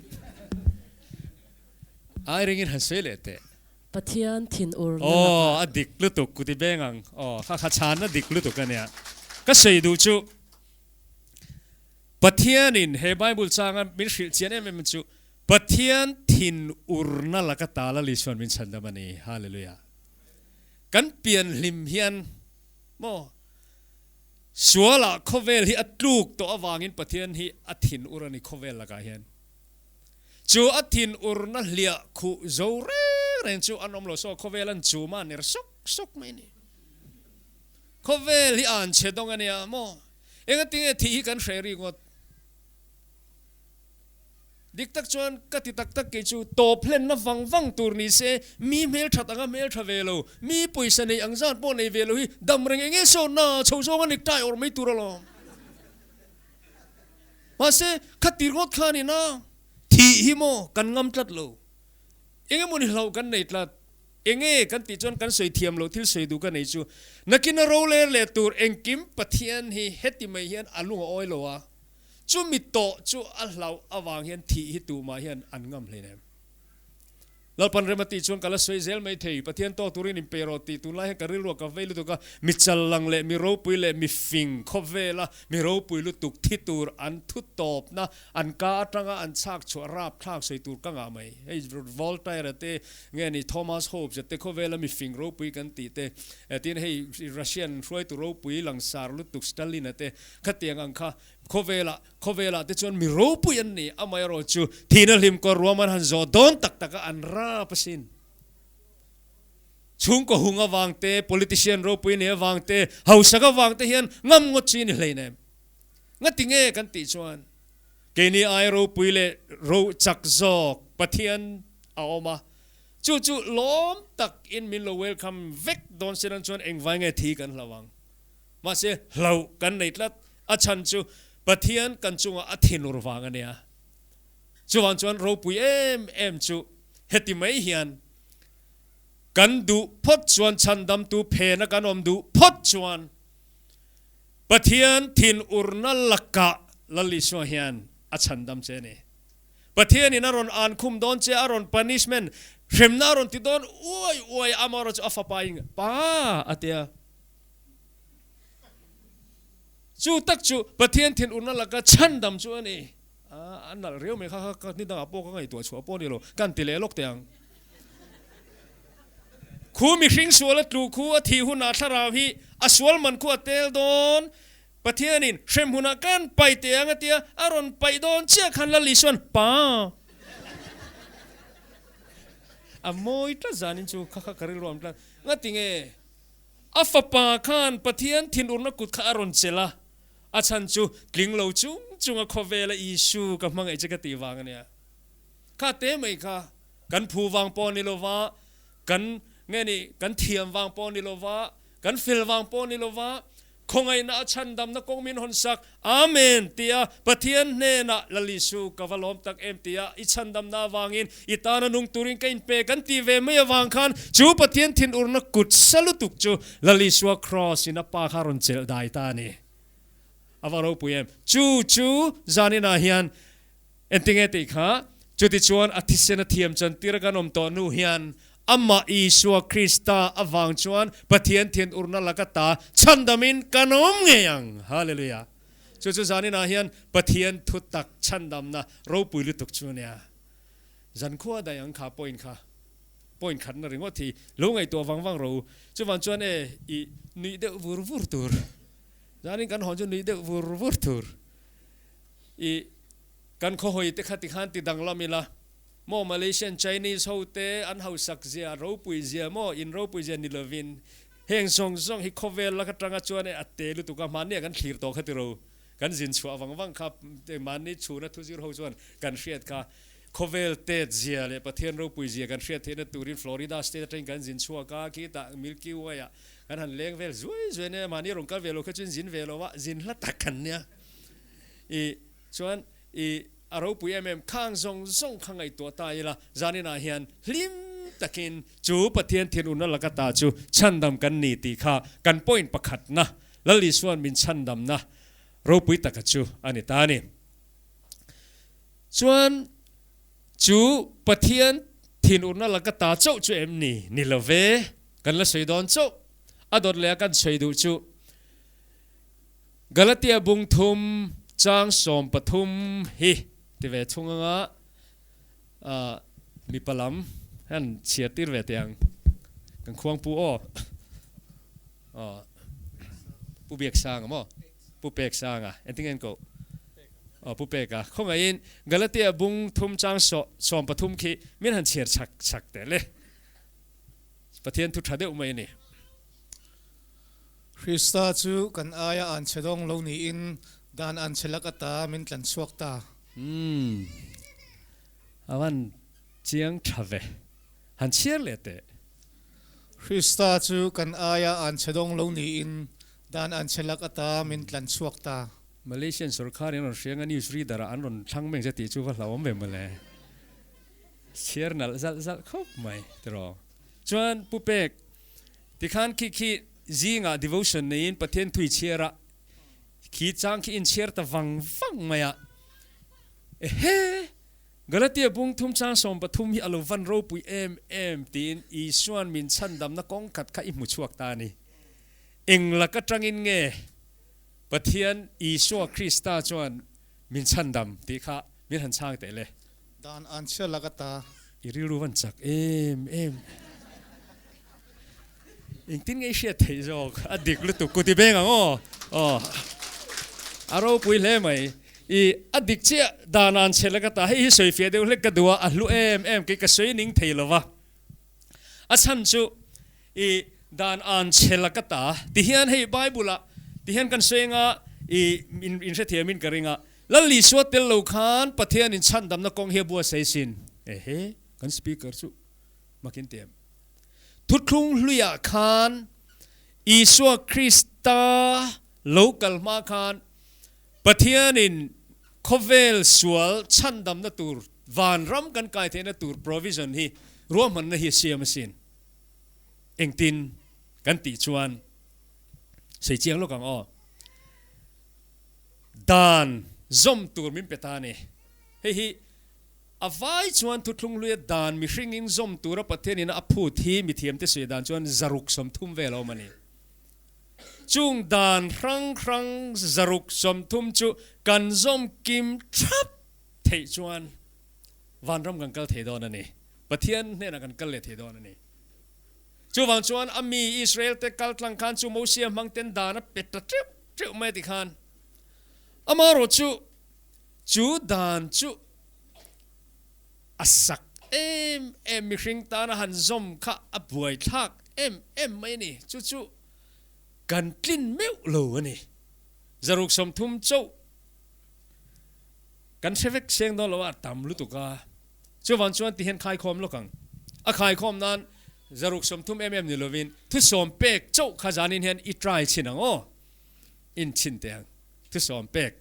S1: Ai ringin han sawi leh teh.
S3: Pathian thin urna
S1: Aw,
S3: lakah.
S1: a dik lutuk kuti beng ang. Aw, kha kha chhanna dik lutuk a nia. Ka sawi duh chu Pathianin he Bible changa min hrilh chian em em chu Pathian thin urna laka tal a Lisuan min chhandam a ni. Hallelujah. Kan pian hlim hian maw sualah khawvel hi a tluk tawh avangin Pathian hi a thin ur a ni khawvel lakah hian. Chu a thin urna hliah khuh zo reng reng chu an awm lo saw khawvel an chum a ner sawk sawk mai a ni. Khawvel hi an chhe dawng a nia maw? Engatinge thih hi kan hreh rik ngawt? Dik tak chuan ka ti tak tak kei chu tawp hlenna vang vang tur ni se, mi hmelthat anga hmeltha ve lo, mi pawisa nei ang zat pawh nei ve lo hi dam reng enge saw na chho zawng a nik tai awrh mai tur alawm. Mahse, kha tir ngawt kha a ni na, thih hi maw kan ngam tlat lo, engemaw ni hlauh kan nei tlat, enge kan tih chuan kan sawi thiam loh thil sawi duh ka nei chu, nakin a roler leh tur engkim Pathian hi heti mai hian a lung a awi lo a, Chumi tawh chu a hlauh avang hian thih hi tumah hian an ngam hleinem. Lalpan rem a tih chuan ka la sawi zel mai thei, Pathian tawk turin inpe rawh tih tunlai hian ka rilruah ka vei lutuk a, mi challang leh mi ropui leh mi fing khawvela mi ropui lutuk thi tur an thu tawpna an ka atanga an chhak chhuah rapthlak sawi tur ka ngah mai. Hei Voltaire te nge ni Thomas Hobbes te khawvela mi fing ropui kan tih te tin hei Russian hruaitu ropui langsar lutuk Stalin-a te Khatiang ang kha khawvelah, khawvelah te chuan mi ropui an ni, amaherawh chu thihna hlim kawr ruam an han zawh dawn tak tak a, an rap asin. Chhungkaw hung avang te, politician ropui nei avang te, hausak avang te hian ngam ngawt chi ni hleinem. Ngati nge kan tih chuan keini ai ropui leh ro chak zawk Pathian a awm a, chu chu lawm tak in min lo welcome vek dawn se nan chuan engvai nge thi kan hlau ang. Mahse, hlauh kan nei tlat. A chhan chu Pathian kan chungah a thinur vang a nia. Chuvang chuan ropui em em chu heti mai hian kan duh phawt chuan chhandamtu phena kan awm duh phawt chuan Pathian thinurna lakah Lal Isua hian a chhandam che a ni. Pathianin a rawn an khum dawn che, a rawn punishment, hremna a rawn ti dawn uai uai a, amaherawhchu a fapa in Pa a tia. Chu tak chu Pathian thinurna laka chhandam chu a ni. A nalh riau mai kha kha ka ni dangah pawh ka ngaihtuah chhuah pawh a ni lo, kan ti leh lawk teh ang. Khu mihring sual a tlu khu a thih hunah thlarau hi a sual man khu a tel dawn. Pathianin hrem hunah kan paih teh ang a tia, a rawn paih dawn chiah khan Lal Isuan pa a mawi tlat zanin chu kha kha ka rilru am tlat. Ngatinge? A fapa khan Pathian thinurna kut kha a rawn chelh a, a chhan chu tling lo chung chunga khawvela Isu ka hmangaih che ka tih vang a nia. Kha te mai kha kan phu vang pawh ni lova, kan nge ni kan thiam vang pawh ni lova, kan fel vang pawh ni lova, Khawngaihna a chhandamna kawng min hawn sak, Amen, tia Pathian hnenah Lal Isu ka va lawm tak em tia i chhandamna avangin i tana nung turin ka inpe kan tih ve mai avang khan chu Pathian thinurna kut sa lutuk chu Lal Isua Kraws in a pa kha rawn chelh dai ta a ni. A va ropui em? Chu chu zaninah hian Engtinge tih kha? Chutichuan a thisen a thiam chantir a kan awm tawh hnu hian amah Isua Krista avang chuan Pathian thinurna laka ta chhandamin kan awm ngei ang. Hallelujah! Chu chu zaninah hian Pathian thutak chhandamna ropui lutuk chu a nia. Zankhua daih ang kha point kha, point khatna ringawt hi lo ngaihtuah vang vang ro. Chuvang chuan e i nuih deuh vur vur tur. Zanin kan hawn chu nuih deuh vur vur tur. I kan khawhawi te kha tikhan ti danglam ila maw Malaysian Chinese ho te an hausak zia ropui zia maw in ropui zia ni lovin heng zawng zawng hi khawvel lak atanga chuan e a te lutuk a mahni ah kan thlir tawh kha tiro kan zin chhuah vang vang kha mahni chhuna thuzir ho chuan kan hriat kha khawvel tet zia leh Pathian ropui zia kan hriat theihna turin Florida state atangin kan zin chhuak a khitah Milky Way ah kan han leng vel zuai zuai nia mahni rawn kal ve lo kha chuan zin ve lo a zin hla tak kan nia. I chuan i a ropui em em khang zawng zawng kha ngaihtuah ta ila, zaninah hian hlim takin chu Pathian thinurna laka ta chu chhandam kan ni tih kha kan point pakhatna Lal Isua'n min chhandamna ropui taka chu a ni ta a ni. Chuan chu Pathian thinurna laka ta chauh chu em ni? Ni lo ve, kan la sawi dawn chauh. A dawt leh a kan sawi duh chu Galatia bung thum chang 13 hi ti ve chhung anga mipa lam hian chhiar tir ve teh ang. Kan khuang pu aw. Pu Biaksanga maw? Pu Peksanga engtin nge an koh? Aw Pu Peka khawngaihin Galatia bung thum chang 13 khi min han chhiar chak chak teh le. Pathian thu tha deuh mai a ni.
S4: Krista chu kan aia an chhe dawng lo niin dan an chhe lak ata min tlan chhuak ta.
S1: Umm a van chiang tha ve. Han chhiar leh teh.
S4: Krista chu kan aia an chhe dawng lo niin Dan an che lak ata min tlan chhuak ta.
S1: Malaysian sorkar in rawn hriang a news reader ah an rawn thlang meng che tih chu va hlauhawm ve mawle. Chhiar nalh zalh zalh khawp mai tiraw. Chuan Pu Pek, tikhan khi khi zingah devotion neiin Pathian thui chhiar a, khi chang khi inchhiar ta vang vang mai a. Ehe! Galatia bung thum chang 13 hi a lo van ropui em em tiin Isuan min chhandamna kawng khat kha i hmu chhuak ta a ni. Eng lak atangin nge Pathian Isua Krista chuan min chhandam tih kha min han chhang teh le.
S4: Dan an chhia lak ata.
S1: I rilru van chak em em. Engtin nge i hriat theih zawk? A dik lutuk ku ti beng ang aw. Aw. A ropui hle mai. I a dik chiah dan an chhe lak ata. Hei hi sawi fiah deuh hlek ka duh a, a hlu em em kei ka sawi ning thei lo va. A chhan chu I dan an chhe la ka ta ti hian hei Bible ah ti hian kan sawi anga i in in hrethiam in ka ring a, Lal Isua tel lo khan Pathian in chhandamna kawng hi a buatsaih sin. Ehe, kan speaker chu makin ti em? Thuthlung hluiah khan Isua Krista lo kal hma khan Pathian in khawvel sual chhandamna tur vanram kan kai theihna tur provision hi ruahmanna hi a siam asin. Engtin kan tih chuan sei chiang lawk ang aw. Dan zawm tur min pe ta a ni. Hei hi a vai chuan thuthlung hluia dan mihringin zawm tura Pathianin a phut hi mithiamte sawi dan chuan 130 vel a awm a ni. Chung dan hrang hrang 130 chu kan zawm kim thap theih chuan vanram kan kal thei dawn a ni. Pathian hnenah kan kal leh thei dawn a ni. Chuvang chuan a mi Israel te kal tlang khan chu Mosia hmang ten dan a pe ta teuh teuh mai a ti khan amaherawh chu chu dan chu a sak em em mihring tana han zawm kha a buaithlak em em mai a ni. Chu chu kan tlin meuh lo a ni. 130 chauh kan hre vek seng dawn lo a, a tam lutuk a. Chuvang chuan ti hian khaikhawm lawk ang. A khaikhawm nan 130 em em ni lovin thusawm pek chauh kha zanin hian i try chhin ang aw. In chhin teh ang. Thusawm pek.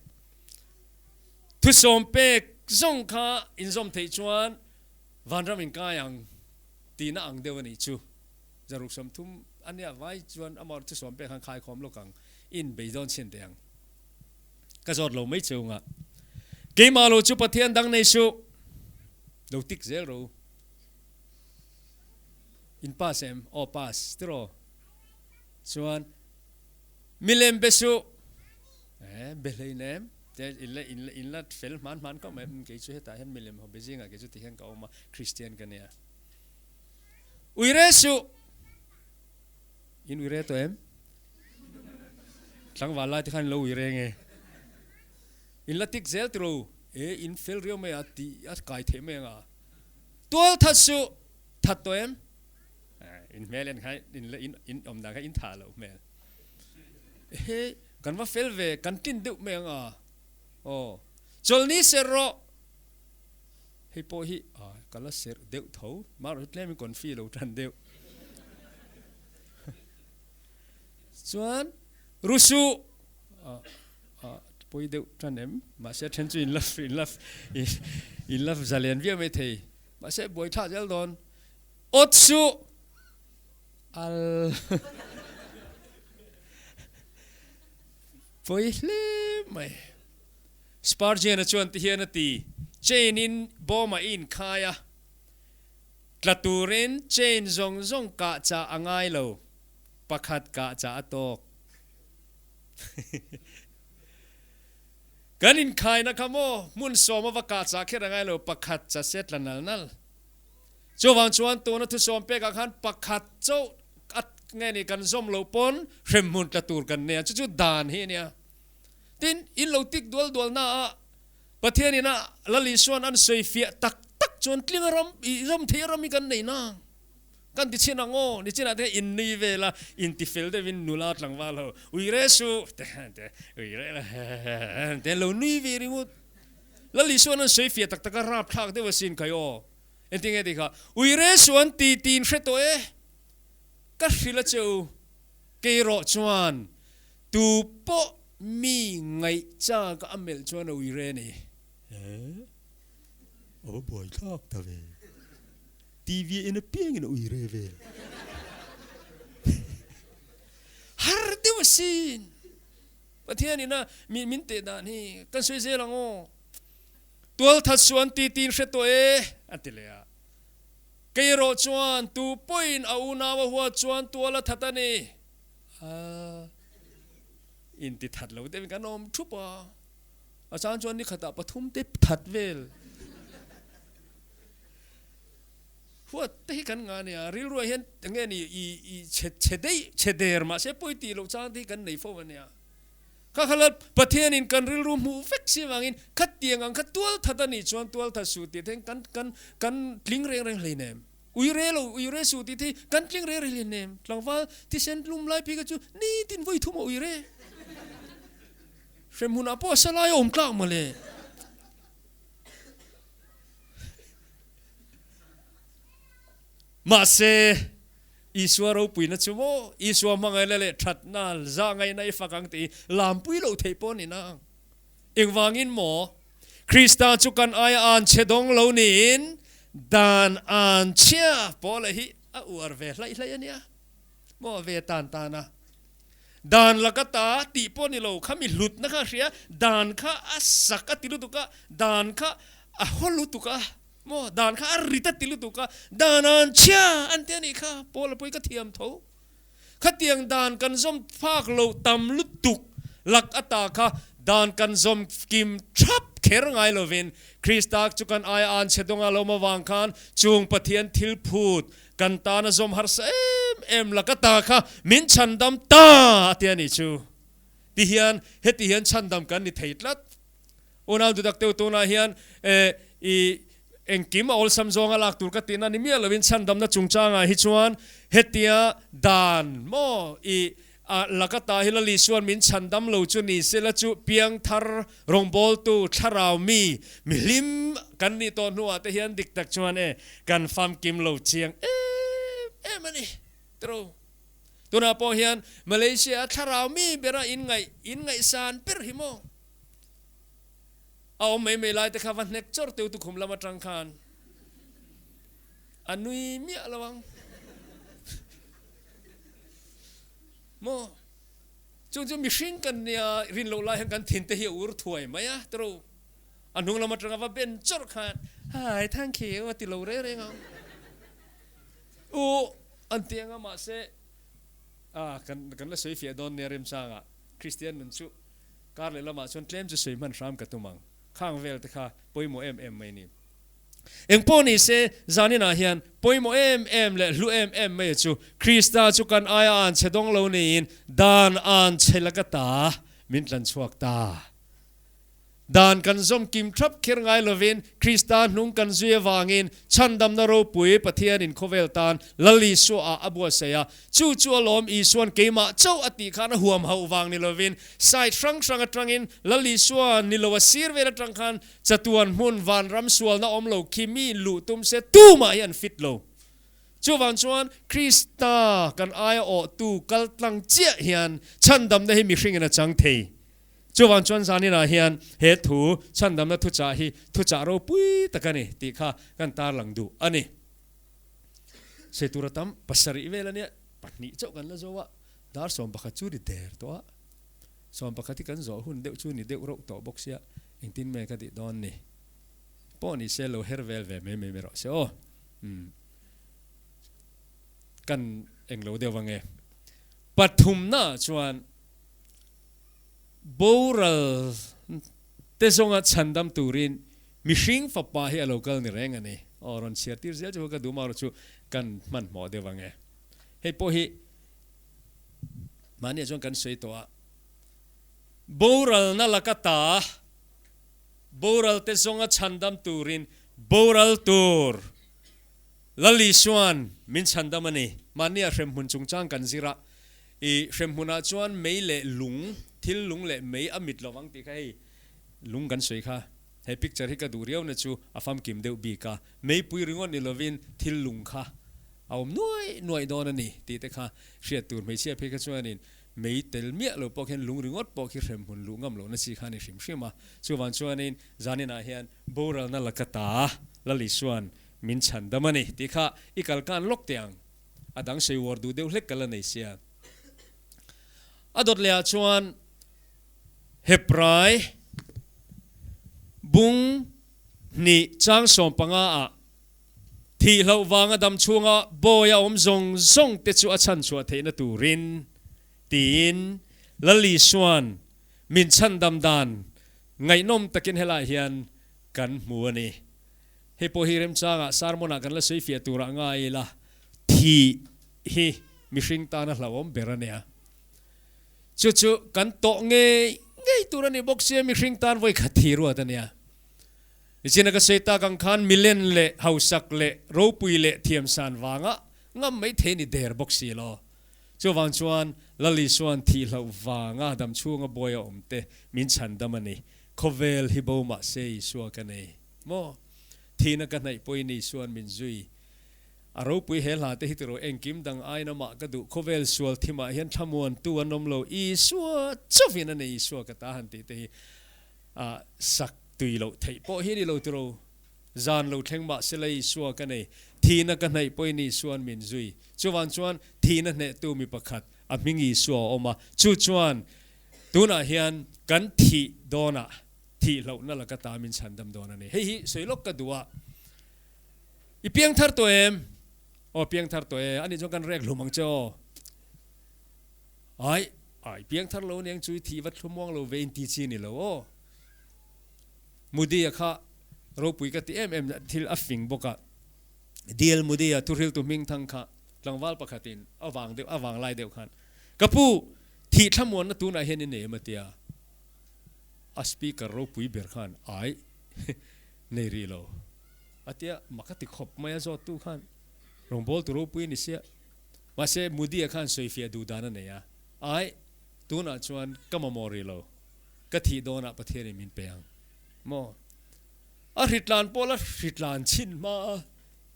S1: Thusawm pek zawng kha inzawm theih chuan vanram in kai ang tihna ang deuh a nih chu. 130 a nia vai chuan amah thusawm pek khan khaikhawm lawk ang. In beidawn chhin teh ang. Ka zawt lo mai cheu nga. Keimah lo chu Pathian dang nei suh. Lo tik zel ro. In pass em? Aw pass tiraw. Chuan milem be suh. Eh be hlei nem. Te in la in la in la fel hman hman khawp mai. Kei chu hetah hian milem ho be zingah kei chu ti hian ka awm a, Christian ka nia. Uire suh. In uire tawh em? Tlangval lai te khan in lo uire nge? In la tik zel tiro e, in fel riau mai a ti a kai theih mai anga. Tual that suh, that tawh em? In hmel en kha in la in in awm dan kha in tha loh hmel. Ehe, kan va fel ve, kan tlin deuh mai anga. Aw, chawlhni ser rawh. Hei pawh hi ka la serh deuh tho, mahrawh hi tlem in confi lo tan deuh. Chuan Rusu pawi deuh tan em, mahse then chu in la in la in la zalen viau mai thei, mahse buai thlah zel dawn. Awt suh al pawi hle mai. Spurgeon-a chuan ti hian a ti. Chain in bawm ah i inkhai a, tla turin chain zawng zawng kah chah a ngai lo, pakhat kah chah a tawk. Kan inkhaina kha maw hmun sawm a va kah chah kher a ngai lo, pakhat cha se tla nal nal. Chuvang chuan tuna thusawm pekah khan pakhat chauh a nge ni kan zawm loh pawn hremhmun tla tur kan nei a, chu chu dan hi a nia. Tin, in lo tik dual dual naah Pathian ina Lal Isuan an sawi fiah tak tak chuan tling a ram, i ram thei a ram hi kan nei nang. Kan ti chhin ang aw, ni chinah te hian in nui vel a, in ti fel deuhin nula tlangval ho, ui re su, te te, ui re la he he he te lo nui ve ringawt. Lal Isuan an sawi fiah tak tak a rapthlak deuh asin kai aw. Engtin nge tih kha, ui re su an ti tiin hre tawh e, ka hrilh a che u, kei rawh chuan tu pawh Mi ngaih chak a melh chuan a ui re ni. He? A va buai thlak ta ve. TV en apiangin a ui re vel. Har deuh asin. Pathian ina mi min teh dan hi kan sawi zel ang aw. Tual that suan ti tin hre tawh e a ti leh a. Kei erawh chuan tu pawhin a unau a huat chuan tual a that a ni. A. Inti that lo deuhin kan awm thup a, a chang chuan ni khatah pathum te that vel huat te hi kan ngah ania, rilruah hian enge ni i i chhe chhe daih chhe der mahse pawi tih loh chang te hi kan nei fo ania. Kha kha lal Pathianin kan rilru hmuh vek si avangin khatiang ang kha tual that a nih chuan tual that suh tih te hian kan kan kan tling reng reng hleinem. Ui re lo, ui re suh tih te hi kan tling re re hlen em? Tlangval thisen tlum lai phei kha chu nitin vawi thum a ui re. Hrem hunah pawh a sa lai a awm tlak mawle. Mahse, Isua ropuina chu maw Isua hmangaihna leh thatna za ngaihna i fak ang tih hi lampui loh theih pawh a ni nang. Engvangin maw? Krista chu kan aia an chhe dawng lo niin dan an chhia pawh leh hi a uar ve hlaih hlaih a nia. Maw ve tan tan a. Dan laka ta tih pawh ni lo kha mi hlutna kha a hria, dan kha a sak a ti lutuk a, dan kha a haw lutuk a, maw dan kha a rit a ti lutuk a, dan an chhia an ti a nih kha, Paula pawh hi ka thiam tho. Khatiang dan kan zawm phak loh tam lutuk lak ata kha dan kan zawm kim thap kher ngai lovin Krista chu kan aia an chhe dawnga lawm avang khan chung Pathian thil phut kan tana zawm harsa em em lak ata kha min chhandam ta a ti a nih chu. Ti hian heti hian chhandam kan ni thei tlat. Unau dudak teu tunah hian i engkim a awlsam zawnga lak tur ka tihna ni miah lovin chhandamna chungchangah hi chuan hetia dan maw i laka ta hi Lali chuan min chhandam lo chu ni sela chu piangthar rawngbawltu thlarau mi mihlim kan nih tawh hnuah te hian dik tak chuan e kan famkim lo chiang em em a ni tiro. Tunah pawh hian Malaysia a thlarau mi bera inngaih inngaihsan ber hi maw? A awm mai mai lai te kha va hnek chawr teu tukhum lam atang khan a nui miah lo ang maw? Chung chu mihring kan nia rin loh lai hian kan thin te hi a ur thuai mai a tiro a hnung lam atanga va ben chawr khan hi thank you a ti lo reng reng ang u an ti anga mahse a kan kan la sawi fiah dawn nia remchanga Kristian nun chu Kar leh lamah chuan tlem chu sawi hman hram ka tum ang. Khang vel te kha pawimawh em em mai ni. Eng pawh ni se, zaninah hian pawimawh em em leh hlu em em mai chu Krista chu kan aia an chhe dawng lo niin dan an chhe laka ta min tlan chhuak ta. Dan kan zawm kim thap kher ngai lovin Krista hnung kan zui avangin chhandamna ropui Pathianin khawvel tan Lal Isua ah a buatsaih a. Chu chu alawm Isua'n keimah chauh a tih khan a huam hauh vang ni lovin side hrang hrang atangin Lal Isua ni lo a sir vel atang khan chatuan hmun vanram sualna awm lo khi mi luh tum se tumah hi an fit lo. Chuvang chuan Krista kan aia awhtu kal tlang chiah hian chhandamna hi mihringin a chang thei. Chuvang chuan zaninah hian he thu chhandamna thuchah hi thuchah ropui tak a ni tih kha kan tarlang duh a ni. Sei tur a tam pasarih vel a nia, pahnih chauh kan la zo a, dar 11 chu ni der tawh a, 11 hi kan zawh hun deuh chu ni deuh rauh tawh bawk sia, engtin nge ka tih dawn ni? Pawh ni se lo her vel ve mai mai mai rawh se aw. Umm. Kan englo deuh ange. Pathumna chuan boral te zawnga chhandam turin mihring fapa hi a lo kal ni reng a ni. Aw rawn chhiar tir zel chu ka duh marawh chu kan hmanhmawh deuh ange. Hei pawh hi mahniah chuan kan sawi tawh a, boralna laka ta boral te zawnga chhandam turin boral tur Lal Isuan min chhandam a ni. Mahnia hremhmun chungchang kan zir a, i hremhmunah chuan mei leh lung, thil lung leh mei a mit lovang tih kha hei lung kan sawi kha. He picture hi ka duh riau na chu a famkim deuh bik a, meipui ringawt ni lovin thil lung kha a awm nuai nuai dawn a ni tih te kha hriat tur. Hmeichhia phei kha chuanin mei tel miah lo pawh khian lung ringawt pawh khi hremhmun luh ngam lohna chi kha a ni hrim hrim a. Chuvang chuanin zaninah hian boralna laka ta Lal Isuan min chhan dam a ni tih kha i kal kan lawk teh ang. A dang sawi uar duh deuh hlek ka la nei sia. A dawt lehah chuan Hebrai bung hnih chang 15 ah thih hloh vanga dam chhunga bawi a awm zawng zawng te chu a chhan chhuah theihna turin tiin Lal Isuan min chhandam dan ngaihnawm takin helaiah hian kan hmu a ni. Hei pawh hi remchangah sermon ah kan la sawi fiah turah ngai ila, thih hi mihring tana hlauhawm ber a nia. Chu chu kan tawh ngei ngei tur a ni bawk sia, mihring tan vawi khat thi ruat a nia. Nichina ka sawi tak ang khan milen leh hausak leh ropui leh thiamsan vanga ngam mai thei ni der bawk si lo. Chuvang chuan Lal Isuan thih hlauh vanga damchhunga buai a awm te min chhandam a ni. Khawvel hi bo mah se Isua ka nei maw? Thihna ka hnaih pawhin Isuan min zui. A ropui he hla te hi tiraw engkim dang aiin amah ka duh. Khawvel sual thimah hian thlamuantu an awm lo. Isua chauhin a nei Isua ka ta han tih te hi a sak tui loh theih pawh hi a ni lo tiraw. Zan lo thleng mah se la Isua ka nei. Thihna ka hnaih pawhin Isuan min zui. Chuvang chuan thihna hnehtu mi pakhat a hming Isua a awm a. Chu chuan Tunah hian kan thih dawnah thih hlauhna laka ta min chhandam dawn a ni. Hei hi sawi lawk ka duh a, I piang thar tawh em? Aw piang thar tawh e, ani chuan kan rek hlum ang che aw. Ai, ai piang thar lo aniang chu i thih va thlumuang lo ve inti chi ni lo aw. Mudi-a kha ropui ka ti em em thil a fing bawk a, DL Mudi-a thuhriltu hmingthang kha tlangval pakhatin a vang deuh a vanglai deuh khan, Ka pu, Thih thlamuanna tunah hian i nei em a tia, a speaker ropui ber khan ai nei rih lo a tia, mak a ti khawp mai a zawttu khan rawngbawltu ropui a ni sia, mahse Modi-a khan sawifiah duh dan a nei a, ai tunah chuan ka mamawh rih lo, ka thih dawnah Pathianin min pe ang maw? A hritlan pawh la hritlan chhin hma a,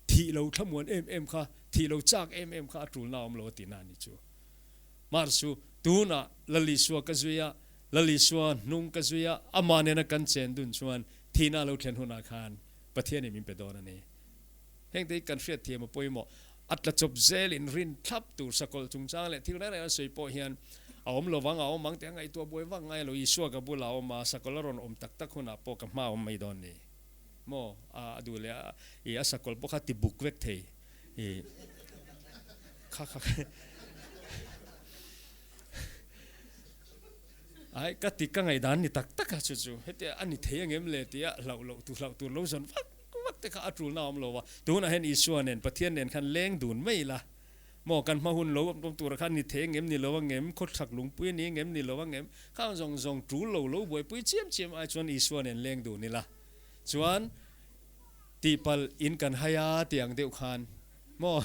S1: thih lo thlamuan em em kha, thih lo chak em em kha a tulna a awm lo a tihna a ni chu. Mar chu tunah Lal Isua ka zui a, Lal Isua hnung ka zui a, amah nena kan chen dun chuan thihna a lo thlen hunah khan Pathianin min pe dawn a ni. Hengte hi kan hriatthiam a pawimawh. A tla chawp zelin rin thlap tur sakawlh chungchang leh thil reng reng a sawi pawh hian a awm lovang, a awm ang tih a ngaihtuah buai vak ngai lo. Isua ka bulah a awm a, sakawlh a rawn awm tak tak hunah pawh ka hma a awm mai dawn ni. Maw? A duh leh a, i a sakawlh pawh kha ti buk vek thei. I kha kha ai ka ti ka ngaihdan ni tak tak a chu chu heti a ni thei angem le tia hlauh loh tu hlauh tur lo zawn vak vak te kha a tulna a awm lo a tunah hian Isua nen Pathian nen khan leng dun mai ila maw kan hma hun lo awm tura khan ni thei angem ni lo angem khawthak lungpui a ni angem ni lo angem khang zawng zawng tul lo lo buaipui chiam chiam ai chuan Isua nen leng dun ila chuan Tihpalh in kan hai a tih ang deuh khan maw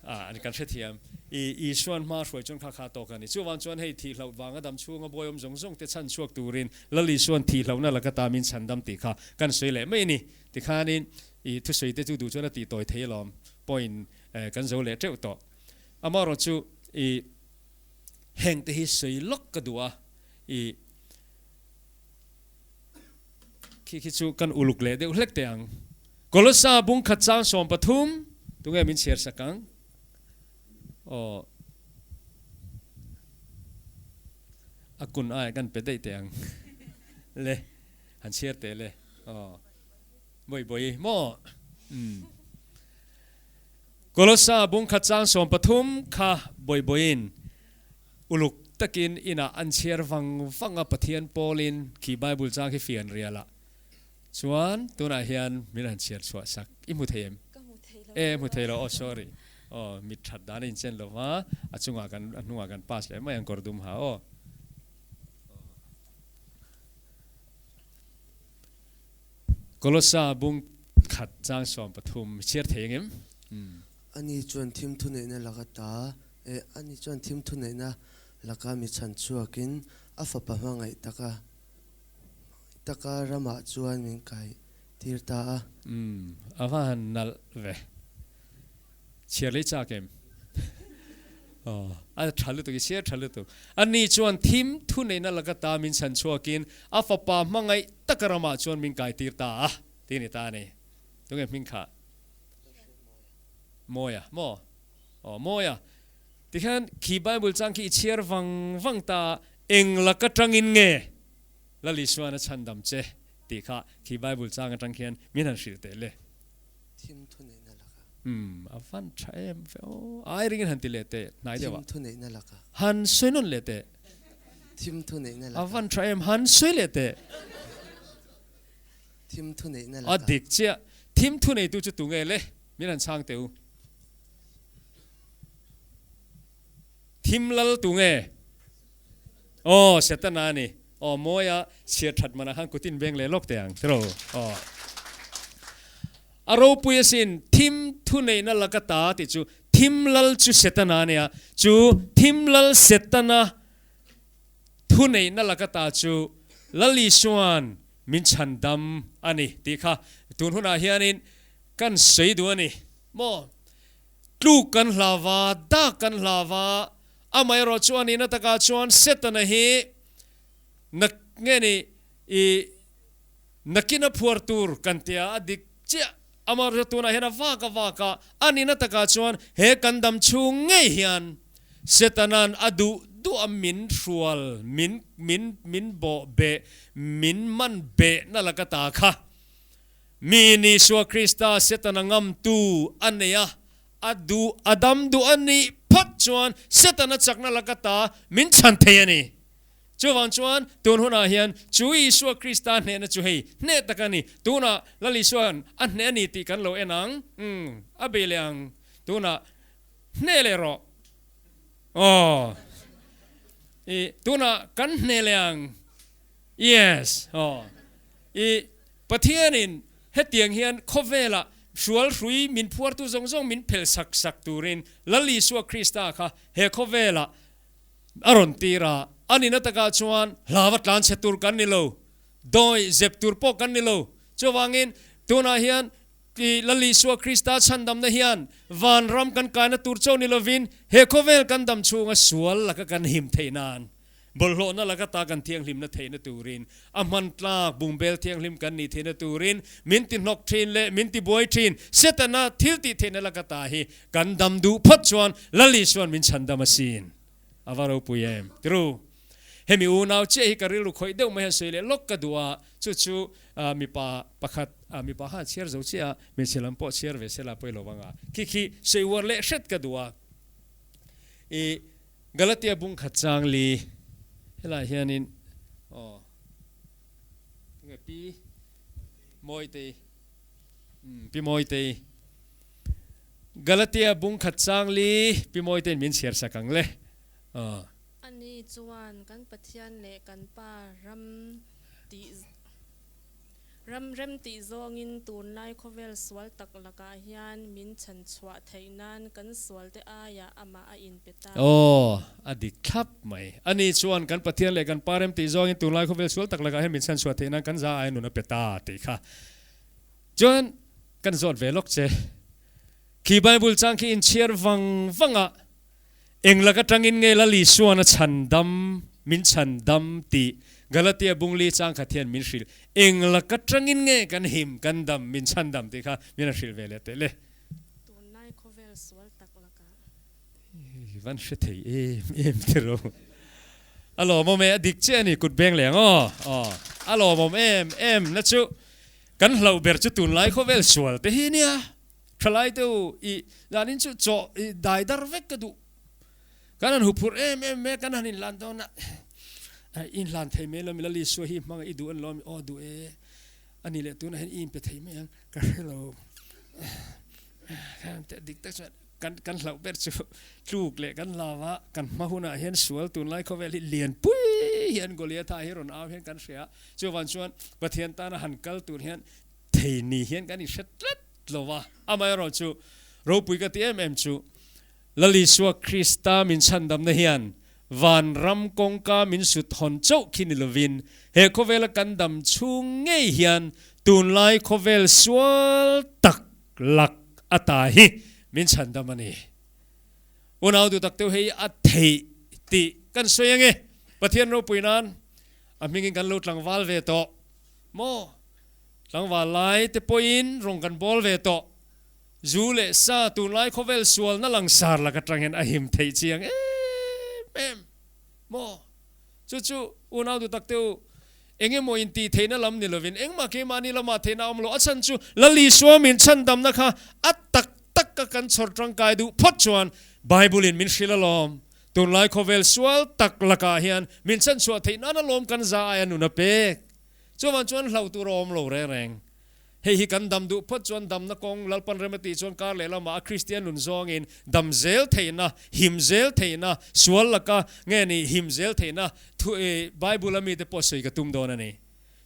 S1: ah kan hrethiam. I Isuan hma hruai chuan kha kha tawk a ni. Chuvang chuan hei thih hloh vanga dam chhunga buai awm zawng zawng te chhan chhuak turin Lal Isuan thih hlohna laka ta min chhandam tih kha kan sawi leh mai a ni. Tikhanin i thusawi te chu duh chuan a tih tawi thei alawm point kan zo leh teuh tawh. Amaherawhchu i heng te hi sawi lawk ka duh a i. Khi khi chu kan uluk leh deuh hlek teh ang. Kolosa bung khat chang 13, tunge min chhiar sak ang? Aw, a kun aia kan pe daih teh ang. Le, han chhiar teh le. Aw. Bawi bawi maw? Umm. Kolosa bungkhat chang 13 kha bawi bawiin uluk takin inah an chhiar vang vang a Pathian pawlin khi Bible chang khi fian rial ah chuan tunah hian min han chhiar chhuah sak i hmu thei em?
S5: Ka hmu thei lo.
S1: E hmu thei lo aw sorry aw mit that dan a inchen lo va a chungah kan a hnungah kan pass leh mai ang kawr dum ha aw. Kolosa bung khat chang 13 chhiar thei engem?
S6: Ani chuan thim thuneihna laka ta e, ani chuan thim thuneihna laka mi chhan chhuakin a fapa hmangaih taka taka ramah chuan min kai tir ta a.
S1: Umm, a va han nalh ve. Chhiar lei chak em? Aw, a tha lutuk, i chhiar tha lutuk. Ani chuan thim thuneihna laka ta min chhan chhuakin a fapa hmangaih taka ramah chuan min kai tir ta a, ti a ni ta a ni. Tunge hming kha? Mawia maw? Aw, Mawia. Tikhian khi Bible chang khi i chhiar vang vang ta a, eng laka tangin nge Lal Isuan a chhandam che tih kha khi Bible chang atang khian min han hrilh teh le.
S6: Thim thuneihna laka.
S1: Umm, a van tha em ve aw. Ai ringin han ti leh teh hnai deuh ah.
S6: Thim thuneihna laka.
S1: Han sawi nawn leh teh.
S6: Thim thuneihna laka.
S1: A van tha em, han sawi leh teh.
S6: Thim thuneihna laka.
S1: A dik chiah. Thim thuneitu chu tunge le? Min han chhang teh u. Thim lal tunge? Aw, Setana a ni. Aw, mawia chhiar that manah khan kutin veng leh lawk teh ang, tiraw? Aw. A ropui asin, thim thuneihna laka ta tih chu thim lal chu Setana a nia. Chu thim lal Setana thuneihna laka ta chu Lal Isuan min chhandam a ni tih kha tun hunah hianin kan sawi duh a ni maw? Tluk kan hlau va, dak kan hlau va, Amaherawh chu a nihna takah chuan Setana hi nak nge ni i nakin a phuar tur kan tia a dik chiah. Amaherawh chu tunah hian a vak a vak a, a nihna takah chuan he kan dam chhung ngei hian Setana'n a duh duh a min hrual, min min min bawh beh, min man behna laka ta kha mi ni Isua Krista Setana ngamtu a nei a, A duh, a dam duh a nih phawt chuan Setana chakna laka ta min chhan thei a ni. Chuvang chuan tun hunah hian chu Isua Krista hnehna chu hei hneh tak a ni. Tunah Lal Isua'n a hneh a ni tih kan lo en ang. Umm, a bei leh ang. Tunah hneh leh rawh. Aw. I, tunah kan hneh leh ang. Yes. Aw. I, Pathianin Hetiang hian khawvelah hrual hrui min phuartu zawng zawng min phelh sak sak turin Lal Isua Krista kha he khawvelah a rawn tir a. A nihna takah chuan hlava tlanchhe tur kan ni lo, dawi zep tur pawh kan ni lo. Chuvangin tunah hian Lal Isua Krista chhandamna hian vanram kan kaina tur chauh ni lovin he khawvel kan dam chhunga sual laka kan him theih nan Bawlhhlawhna laka ta kan thianghlimna theihna turin, a hman tlak bungbel thianghlim kan nih theihna turin min ti hnawk thin leh min ti buai thin. Setana thil tih theihna laka ta hi kan dam duh phawt chuan Lal Isuan min chhandam asin. A va ropui em? Tiru, hemi unau chiah hi ka rilru khawih deuh mai hian sawi leh lawk ka duh a, chu chu mipa pakhat, mipa khan chhiar zo chiah a, hmeichhe lam pawh chhiar ve sela pawi lo vang a, khi khi sawi uar leh hret ka duh a. I. Galatia bung khat chang li helaiah hianin aw tunge pi Mawitei umm pi Mawitei Galatia bung khat chang li pi Mawiteiin min chhiar sak ang le aw.
S5: Ani chuan kan Pathian leh kan Pa ram tih Ram rem tih zawngin tunlai khawvel sual tak lakah hian min chhan chhuah theih nan kan sualte aiah amah a inpe ta.
S1: Aw, a dik thlap mai. Ani chuan kan Pathian leh kan Pa rem tih zawngin tunlai khawvel sual tak lakah hian min chhan chhuah theih nan kan za aia nun a pe ta tih kha chuan kan zawt ve lawk che. Khi Bible chang khi inchhiar vang vang a, Eng lak atangin nge Lal Isuan a chhan dam, min chhan dam tih Galatia bungli chang khat hian min hrilh. Eng lak atangin nge kan him, kan dam, min chhan dam tih kha min han hrilh ve leh teh le.
S5: Tunlai khawvel sual tak lakah.
S1: I van hre thei em em tiro. A lawmawm e, a dik chiah a ni, kut beng leh ang aw. Aw, a lawmawm em em na chu. Kan hlauh ber chu tunlai khawvel sual te hi nia. Thalai te u i zanin chu chaw i dai dar vek ka duh. Kan han huphurh em em mai a, kan han inhlan dawn a, inhlan thei mai lo mi Lali Sua hi hmang a i duh an lo mi aw duh e, a ni leh tunah hian i inpe thei mai ang ka hre lo. Dik tak chuan kan kan hlauh ber chu tluk leh kan hlau a, kan hma hunah hian sual tunlai khawvel hi lianpui hian Goliatha hi rawn au hian kan hria a, chuvang chuan Pathian tana han kal tur hian thei ni hian kan inhre tlat lo a, amaherawhchu chu ropui ka ti em em chu Lal Isua Krista min chhandamna hian van ram kawngka min sut hawn chauh khi ni lovin he khawvela kan dam chhung ngei hian tunlai khawvel sual tak lak ata hi min chhandam a ni. Unau duh tak deuh hei a theih tih kan sawi ange. Pathian ropui nan a hmingin kan lo tlangval ve tawh maw? Tlangval lai te pawhin rawng kan bawl ve tawh. Zu leh sa tunlai khawvel sualna langsar lak atang hian a him theih chiang em em maw? Chu chu unau duh tak te u, eng emaw intih theihna lam ni lovin engmah keimahni lamah theihna a awm lo. A chhan chu Lal Isua min chhandamna kha a tak tak a kan chhawr tangkai duh phawt chuan Bible in min hrilh alawm. Tunlai khawvel sual tak lakah hian min chhanchhuah theih nan alawm kan za aia nun a pek. Chuvang chuan hlauh tur a awm lo reng reng. Hei hi kan dam duh phawt chuan damna kawng Lalpan rem a tih chuan kar leh lamah a Kristian nun zawngin dam zel theihna, him zel theihna, sual laka nge ni him zel theihna thu Bible a mite pawh sawi ka tum dawn a ni.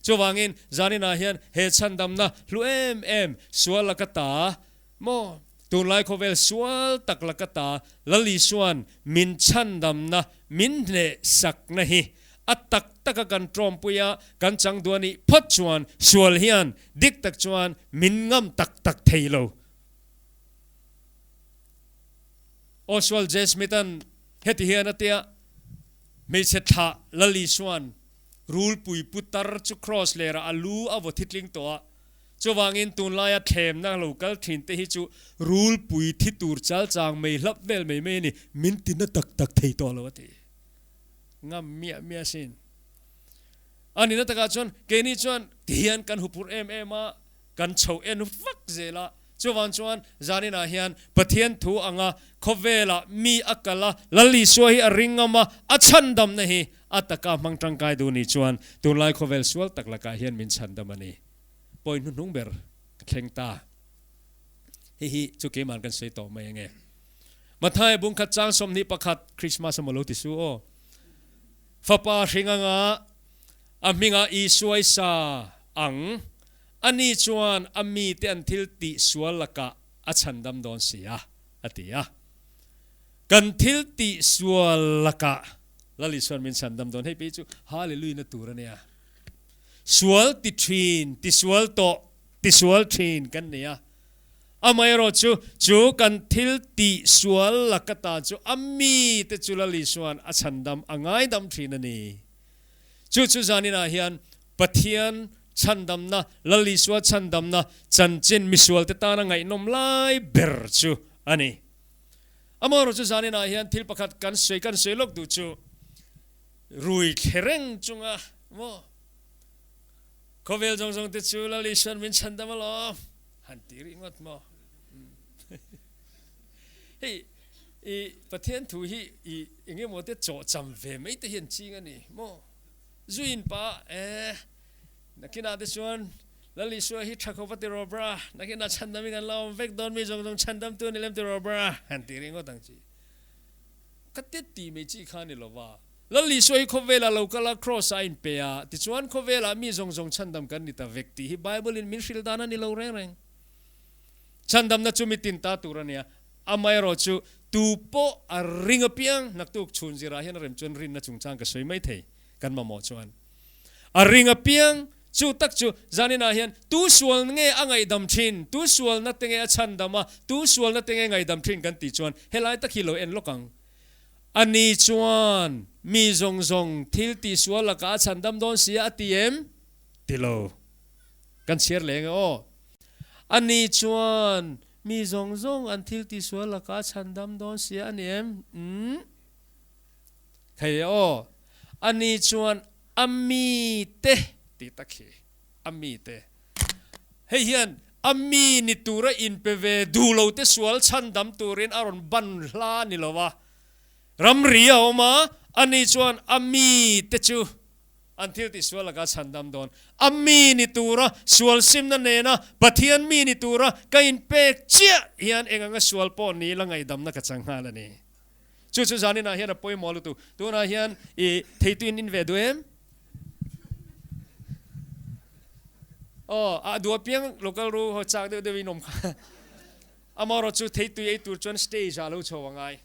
S1: Chuvangin zaninah hian he chhandamna hlu em em sual laka ta maw tunlai khawvel sual tak laka ta Lal Isuan min chhandamna min hneh sakna hi A tak taka kan tawmpui a, kan chang duh a nih phawt chuan sual hian dik tak chuan min ngam tak tak thei lo. Oswald J. Smith-a'n heti hian a tia, Hmeichhe thlah Lal Isua'n rulpui putar chu kraws lerah a lu a vaw thitling tawh a, chuvangin tunlaia thlemna lo kal thin te hi chu rulpui thi tur chalchang mei hlap vel mai mai a ni, min ti na tak tak thei tawh lo a ti. Ngam miah miah sin. A nihna takah chuan keini chuan tihian kan hupur em em a, kan chho en vak zel a. Chuvang chuan zaninah hian Pathian thu anga khawvelah mi a kal a, Lal Isua hi a ring ngam a, a chhandamna hi a taka hmang tangkai duh ni chuan tunlai khawvel sual tak lakah hian min chhandam a ni. Pawi hnuhnung ber ka thleng ta. Hei hi chu keima'n kan sawi tawh mai ange. Matthai bungkhat chang 21 Christmas emaw lo ti su aw. Fapa hring anga a hminga Isua i sa ang, ani chuan a mite an thil tih sual lakah a chhandam dawn si a, a ti a. Kan thil tih sual lakah Lal Isua'n min chhandam dawn. Hei pei chu Hallelujah na tur a nia. Sual ti thin, ti sual tawh, ti sual thin kan ni a. Amaherawh chu, chu kan thil tih sual laka ta chu a mite chu Lal Isua'n a chhandam a ngaidam thin a ni. Chu chu zaninah hian Pathian chhandamna, Lal Isua chhandamna chanchin misualte tana ngaihnawm lai ber chu a ni. Amaherawh chu zaninah hian thil pakhat kan sawi kan sawi lawk duh chu rui thle reng chunga maw khawvel zawng zawng te chu Lal Isua'n min chhandam alawm. Han ti rih ngawt maw? Hei i Pathian thu hi i eng emaw te chaw cham ve mai te hian ching a ni maw? Zuin pa e nakinah te chuan Lal Isua hi tha khawp a ti rawh bra, nakinah chhandam in kan la awm vek dawn mi zawng zawng chhandam tu a ni lem ti rawh bra han ti rih ngawt ang chi. Ka ti ti mai chi kha a ni lova. Lal Isua hi khawvelah lo kal a, Kraws ah a inpe a, tichuan khawvelah mi zawng zawng chhandam kan ni ta vek tih hi Bible in min hrilh dan a ni lo reng reng. Chhandamna chu mi tin ta tur a nia, amaherawh chu tu pawh a ring apiang naktuk chhun zirah hian a rem chuan rinna chungchang ka sawi mai thei kan mamawh chuan a ring apiang chu tak chu zaninah hian tu sual nge a ngaihdam thin, tu sualna te nge a chhandam a, tu sualna te nge ngaihdam thin kan tih chuan helai tak hi lo en lawk ang. Ani chuan mi zawng zawng thil tihsual lakah a chhandam dawn sia a ti em? Ti lo. Kan chhiar leh nge aw. Ani chuan mi zawng zawng an thil tihsual lakah a chhandam dawn sia a ni em? Umm. Thei e aw. Ani chuan a mite tih tak hi, a mite. Hei hian a mi ni tura inpe ve duh lo te sual chhandam turin a rawn ban hla ni lo a, ramri a awm a, ani chuan a mi te chu an thil tih sual laka chhandam dawn. A mi ni tura sual simna nena Pathian mi ni tura ka inpek chiah hian eng anga sual pawh ni la ngaihdamna ka chang nghal a ni. Chu chu zaninah hian a pawimawh lutuk. Tunah hian i theitu in in ve duh em? Aw, a duh apiang local ru ho chak deuh deuh in awm kha. Amaherawh chu theitui ei tur chuan stage ah lo chho a ngai.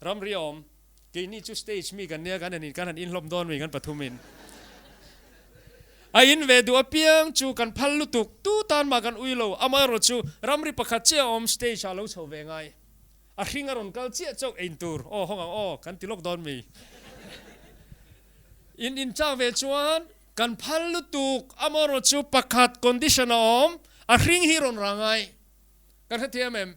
S1: Ramri a awm. Keini chu stage mi kan nia kan han in kan han inhlawm dawn mi kan pathum in. A in ve duh apiang chu kan phal lutuk. Tu tan mah kan ui lo. Amaherawh chu ramri pakhat chiah a awm stage ah lo chho ve ngai. A hring a rawn kal chiah chauh ein tur aw hawng ang aw kan ti lawk dawn mi. In inchak ve chuan kan phal lutuk amaherawh chu pakhat condition a awm a hring hi rawn rang ai. Kan hrethiam em?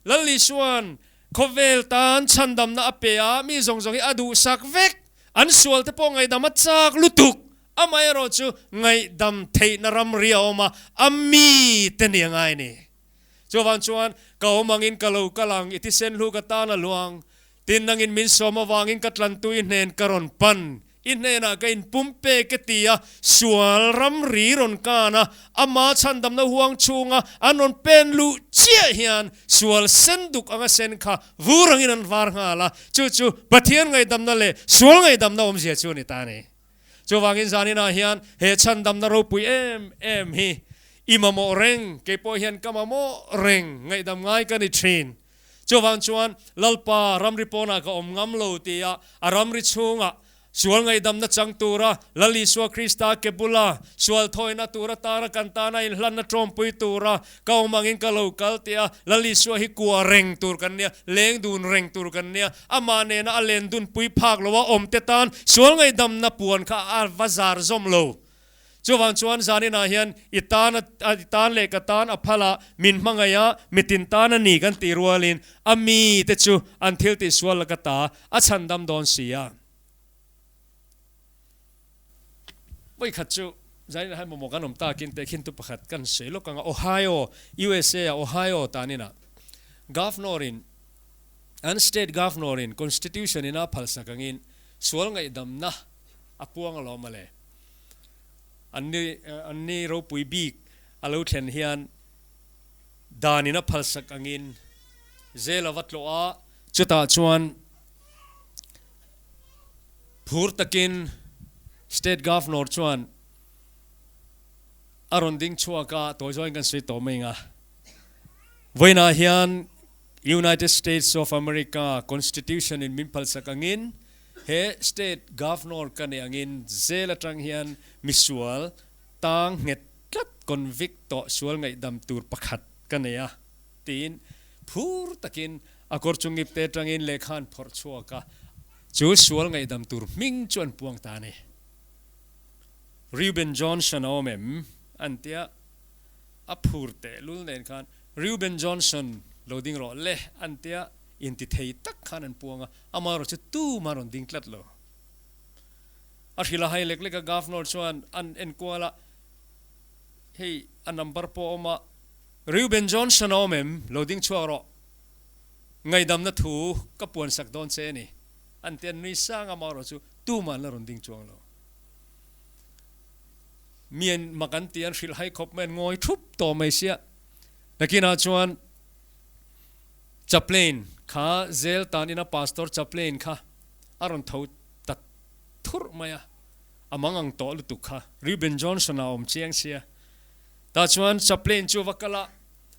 S1: Lal Isuan khawvel tan chhandamna a pe a, mi zawng zawng hi a duhsak vek, an sual te pawh ngaihdam a chak lutuk, amaherawh chu ngaihdam theihna ramri a awm a, a mi te ni a ngai ni. Chuvang chuan, Ka awm angin ka lo kal ang, i thisen hlu ka tan a luang. Tin nangin min sawm avangin ka tlantu i hnen ka rawn pan. I hnenah ka inpum pek e ti a, sual ramri rawn kan a, ama chhandamna huang chhunga an rawn pen luh chiah hian sual sen duk anga sen kha vur angin an var nghal a, chu chu Pathian ngaihdamna leh sual ngaihdamna awmzia chu a ni ta a ni. Chuvangin zaninah hian he chhandamna ropui em em hi i mamawh reng, kei pawh hian ka mamawh reng, ngaihdam ngai ka ni thin. Chuvang chuan Lalpa ramri pawnah ka awm ngam lo tia a ramri chhungah sual ngaihdamna chang tura Lal Isua Krista ke bula sual thawina tura tara kan tana inhlanna tawmpui tura ka awm angin ka lo kal tia Lal Isua hi kua reng tur kan nia, leng dun reng tur kan nia, amah nena a len dunpui phak loa awmte tan sual ngaihdamna puan kha a va zar zawm lo. Chuvang chuan zaninah hian i tan a i tan leh ka tan a phal a, min hmangaih a, mitin tan a ni kan tih rualin a mi te chu an thil tih sual laka ta a chhandam dawn si a. Vawikhat chu zaninah hian mamawh kan awm takin tehkhin tu pakhat kan sawi lawk ang a, Ohio, USA a Ohio taninah Governor in an state Governor in Constitution in a phalsak angin sual ngaihdamna a puang alawm mawle. An ni an ni ropui bik a lo thlen hian danin a phalsak angin zel a va tlawh a, chutah chuan phur takin State Governor chuan a rawn ding chhuak a, tawi zawngin kan sawi tawh mai ang a, vawiinah hian United States of America Constitution in min phalsak angin He state governor ka nih angin zel atang hian misual tang nghet tlat convict tawh sual ngaihdam tur pakhat ka nei a tiin phur takin a kawr chung ngipte atangin lehkha an phawrh chhuak a, chu sual ngaihdam tur hming chu an puang ta a ni. Reuben Johnson a awm em? an tia a phur tehlul nen khan Reuben Johnson lo ding rawh le an tia. Inti thei tak khan an puang a, amaherawh chu tumah rawn ding tlat lo. A hrilh a hai lek lek a, Governor chuan an enkual a, hei a number pawh a awm a, Reuben Johnson a awm em? Lo ding chhuak rawh, ngaihdamna thu ka puan sak dawn che a ni, an ti a, nui sang a, amaherawh chu tumah an la rawn ding chuang lo. Mi an mak an ti, an hrilh hai khawp mai, an ngawi thup tawh mai sia. Nakinah chuan. Chaplain kha zel tan ina Pastor Chaplain kha a rawn tho ta thurh mai a, a mang ang tawh lutuk kha Reuben Johnson a awm chiang sia. Tah chuan Chaplain chu va kal a,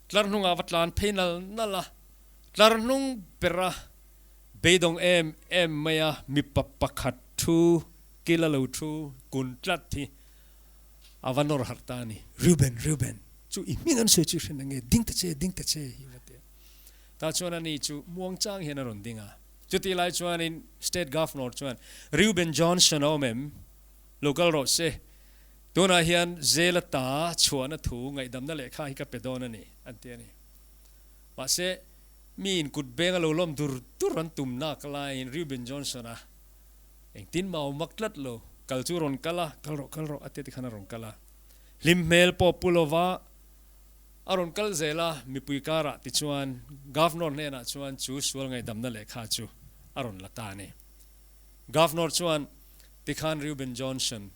S1: tlar hnungah va tlan phei nal nal a, tlar hnung bera beidawng em em mai a mipa pakhat thu kil a lo thu kun tlat hi a va nawr harh ta a ni. Reuben, Reuben, chu i hming an sawi chu i hre na nge, ding ta che, ding ta che hi va ti a. Tah chuan ani chu muang chang hian a rawn ding a. Chutih lai chuanin State Governor chuan, Reuben Johnson a awm em? Lo kal rawh se. Tunah hian zela ta chhuahna thu ngaihdamna lehkha hi ka pe dawn a ni, an ti a ni. Mahse, miin kut beng a lo lawm dur dur an tum nak laiin Reuben Johnson a engtin mah a awm vak tlat lo. Kal chu rawn kal a, kal rawh, kal rawh a ti a tikhan a rawn kal a. Hlim hmel pawh pu lova. A rawn kal zel a, mipui karah tichuan Governor hnenah chuan chu sual ngaihdamna lehkha chu a rawn la ta a ni. Governor chuan, Tikhan Reuben Johnson,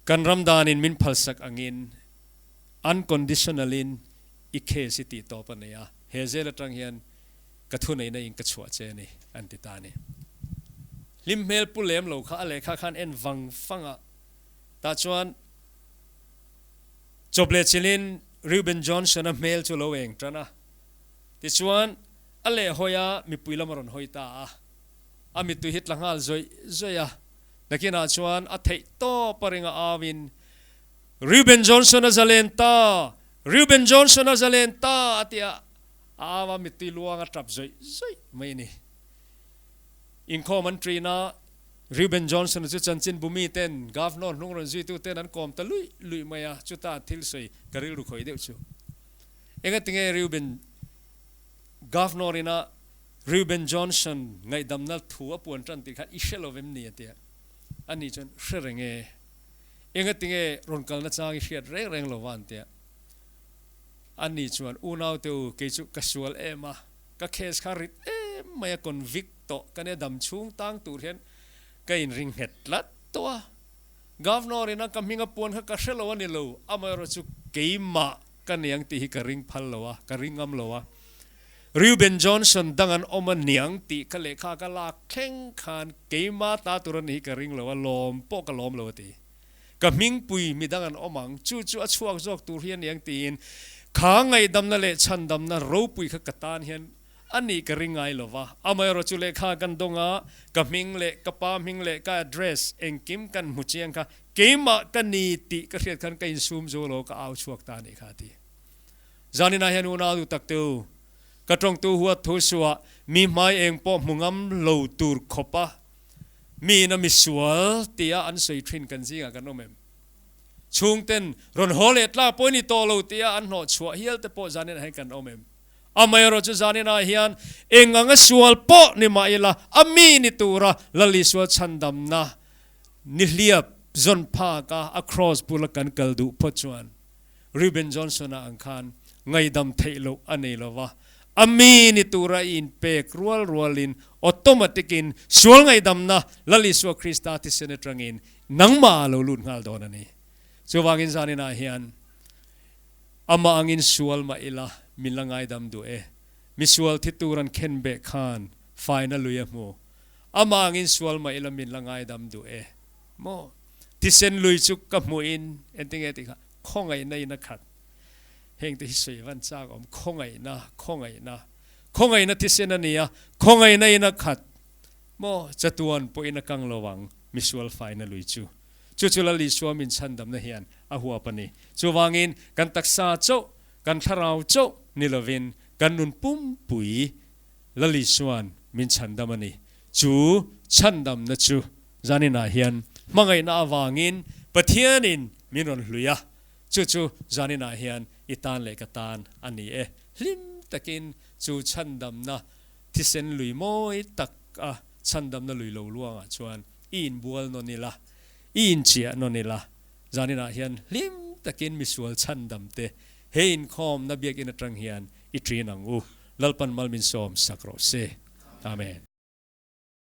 S1: kan ram danin min phalsak angin unconditional in i case i tih tawp a nei a, he zel atang hian ka thuneihna in ka chhuah che a ni, an ti ta a ni. Hlim hmel pu lem lo kha a lehkha khan en vang vang a, tah chuan Chawp leh chilhin Reuben Johnson-a hmel chu lo eng tan a, tichuan a lehhawi a mipui lam a rawn hawi ta a, a mittui hi tla nghal zawih zawih a, nakinah chuan a theih tawp a ringa auin, Reuben Johnson-a zalen ta! Reuben Johnson-a zalen ta! a ti a, a au a mittui luang a tap zawih zawih mai a ni. Inkhawm an ṭin a, Reuben Johnson chu chanchin bumi ten Governor hnung rawn zuitu ten an kawm ta luih luih mai a, chuta thil sawi ka rilru khawih deuh chu. Engatinge Reuben Governor ina Reuben Johnson ngaihdamna thu a puan tan tih kha i hre lo vem ni a tia. Ani chuan hre reng e. Engatinge rawn kalna chang i hriat reng reng lo va an tia. Ani chuan unaute u kei chu ka sual em a, ka case kha rit em mai a convict tawh ka nia dam chhung tang tur hian ka inring nghet tlat tawh a, Governor in a ka hming a puan kha ka hre lo a ni lo, amaherawhchu keimah ka niang tih hi ka ring phal lo a, ka ring ngam lo a, Reuben Johnson dang an awm a niang tih ka lehkha ka lak thleng khan keimah ta tur a ni hi ka ring lo a, lawm pawh ka lawm lo a ti. Ka hmingpui midang an awm ang, chu chu a chhuak zawk tur hi a niang tiin kha ngaihdamna leh chhandamna ropui kha ka tan hian A nih ka ring ngai lo va, amaherawhchu lehkha kan dawng a, ka hming leh ka pa hming leh ka address engkim kan hmu chiang kha keimah ka ni tih ka hriat khan ka insum zo lo ka au chhuak ta a nih kha a ti. Zaninah hian unau duh tak te u, ka tawngtu huat thu suah mi hmai eng pawh hmu ngam lo tur khawp a mi in a misual tia an sawi thin kan zingah kan awm em? Chhungten rawn haw leh tlak pawh i ni tawh lo tia an hnawh chhuah hial te pawh zaninah hian kan awm em? Amaherawh chu zaninah hian eng anga sual pawh ni mah ila a mi ni tura Lal Isua chhandamna nihliap zawn phaka a kraws bula kan kal duh phawt chuan Reuben Johnson-a ang khan ngaihdam theih loh a nei lo va, a mi ni tura i inpek rual rualin automatic-in sual ngaihdamna Lal Isua Krista thisen atangin nangmah a lo lut nghal dawn a ni. Chuvangin zaninah hian Amah angin sual mah ila min la ngaidam duh e. Misual thi tur an khen beh khan faina lui a hmu. Amah angin sual mah ila min la ngaidam duh e. Maw? Thisen lui chu ka hmuhin engtinge tih kha khawngaihna in a khat. Hengte hi sawi van chak awm. Khawngaihna, khawngaihna. Khawngaihna thisen a nia, khawngaihna in a khat. Maw? Chatuan pawhin a kang lo ang misual faina lui chu. Chu chu Lal Isua min chhandamna hian a huap a ni. Chuvangin kan taksa chauh, kan thlarau chauh ni lovin kan nun pumpui Lal Isua'n min chhandam a ni. Chu chhandamna chu zaninah hian hmangaihna avangin Pathianin min rawn hlui a, chu chu zaninah hian i tan leh ka tan a ni e. Hlim takin chu chhandamna thisen lui mawi tak a chhandamna lui lo luangah chuan i inbual nawn ila, i inchiah nawn ila, zaninah hian hlim takin misual chhandam te he inkhawmna biakinn atang hian i ṭin ang u. Lalpan mal min sawm sak rawh se. Amen.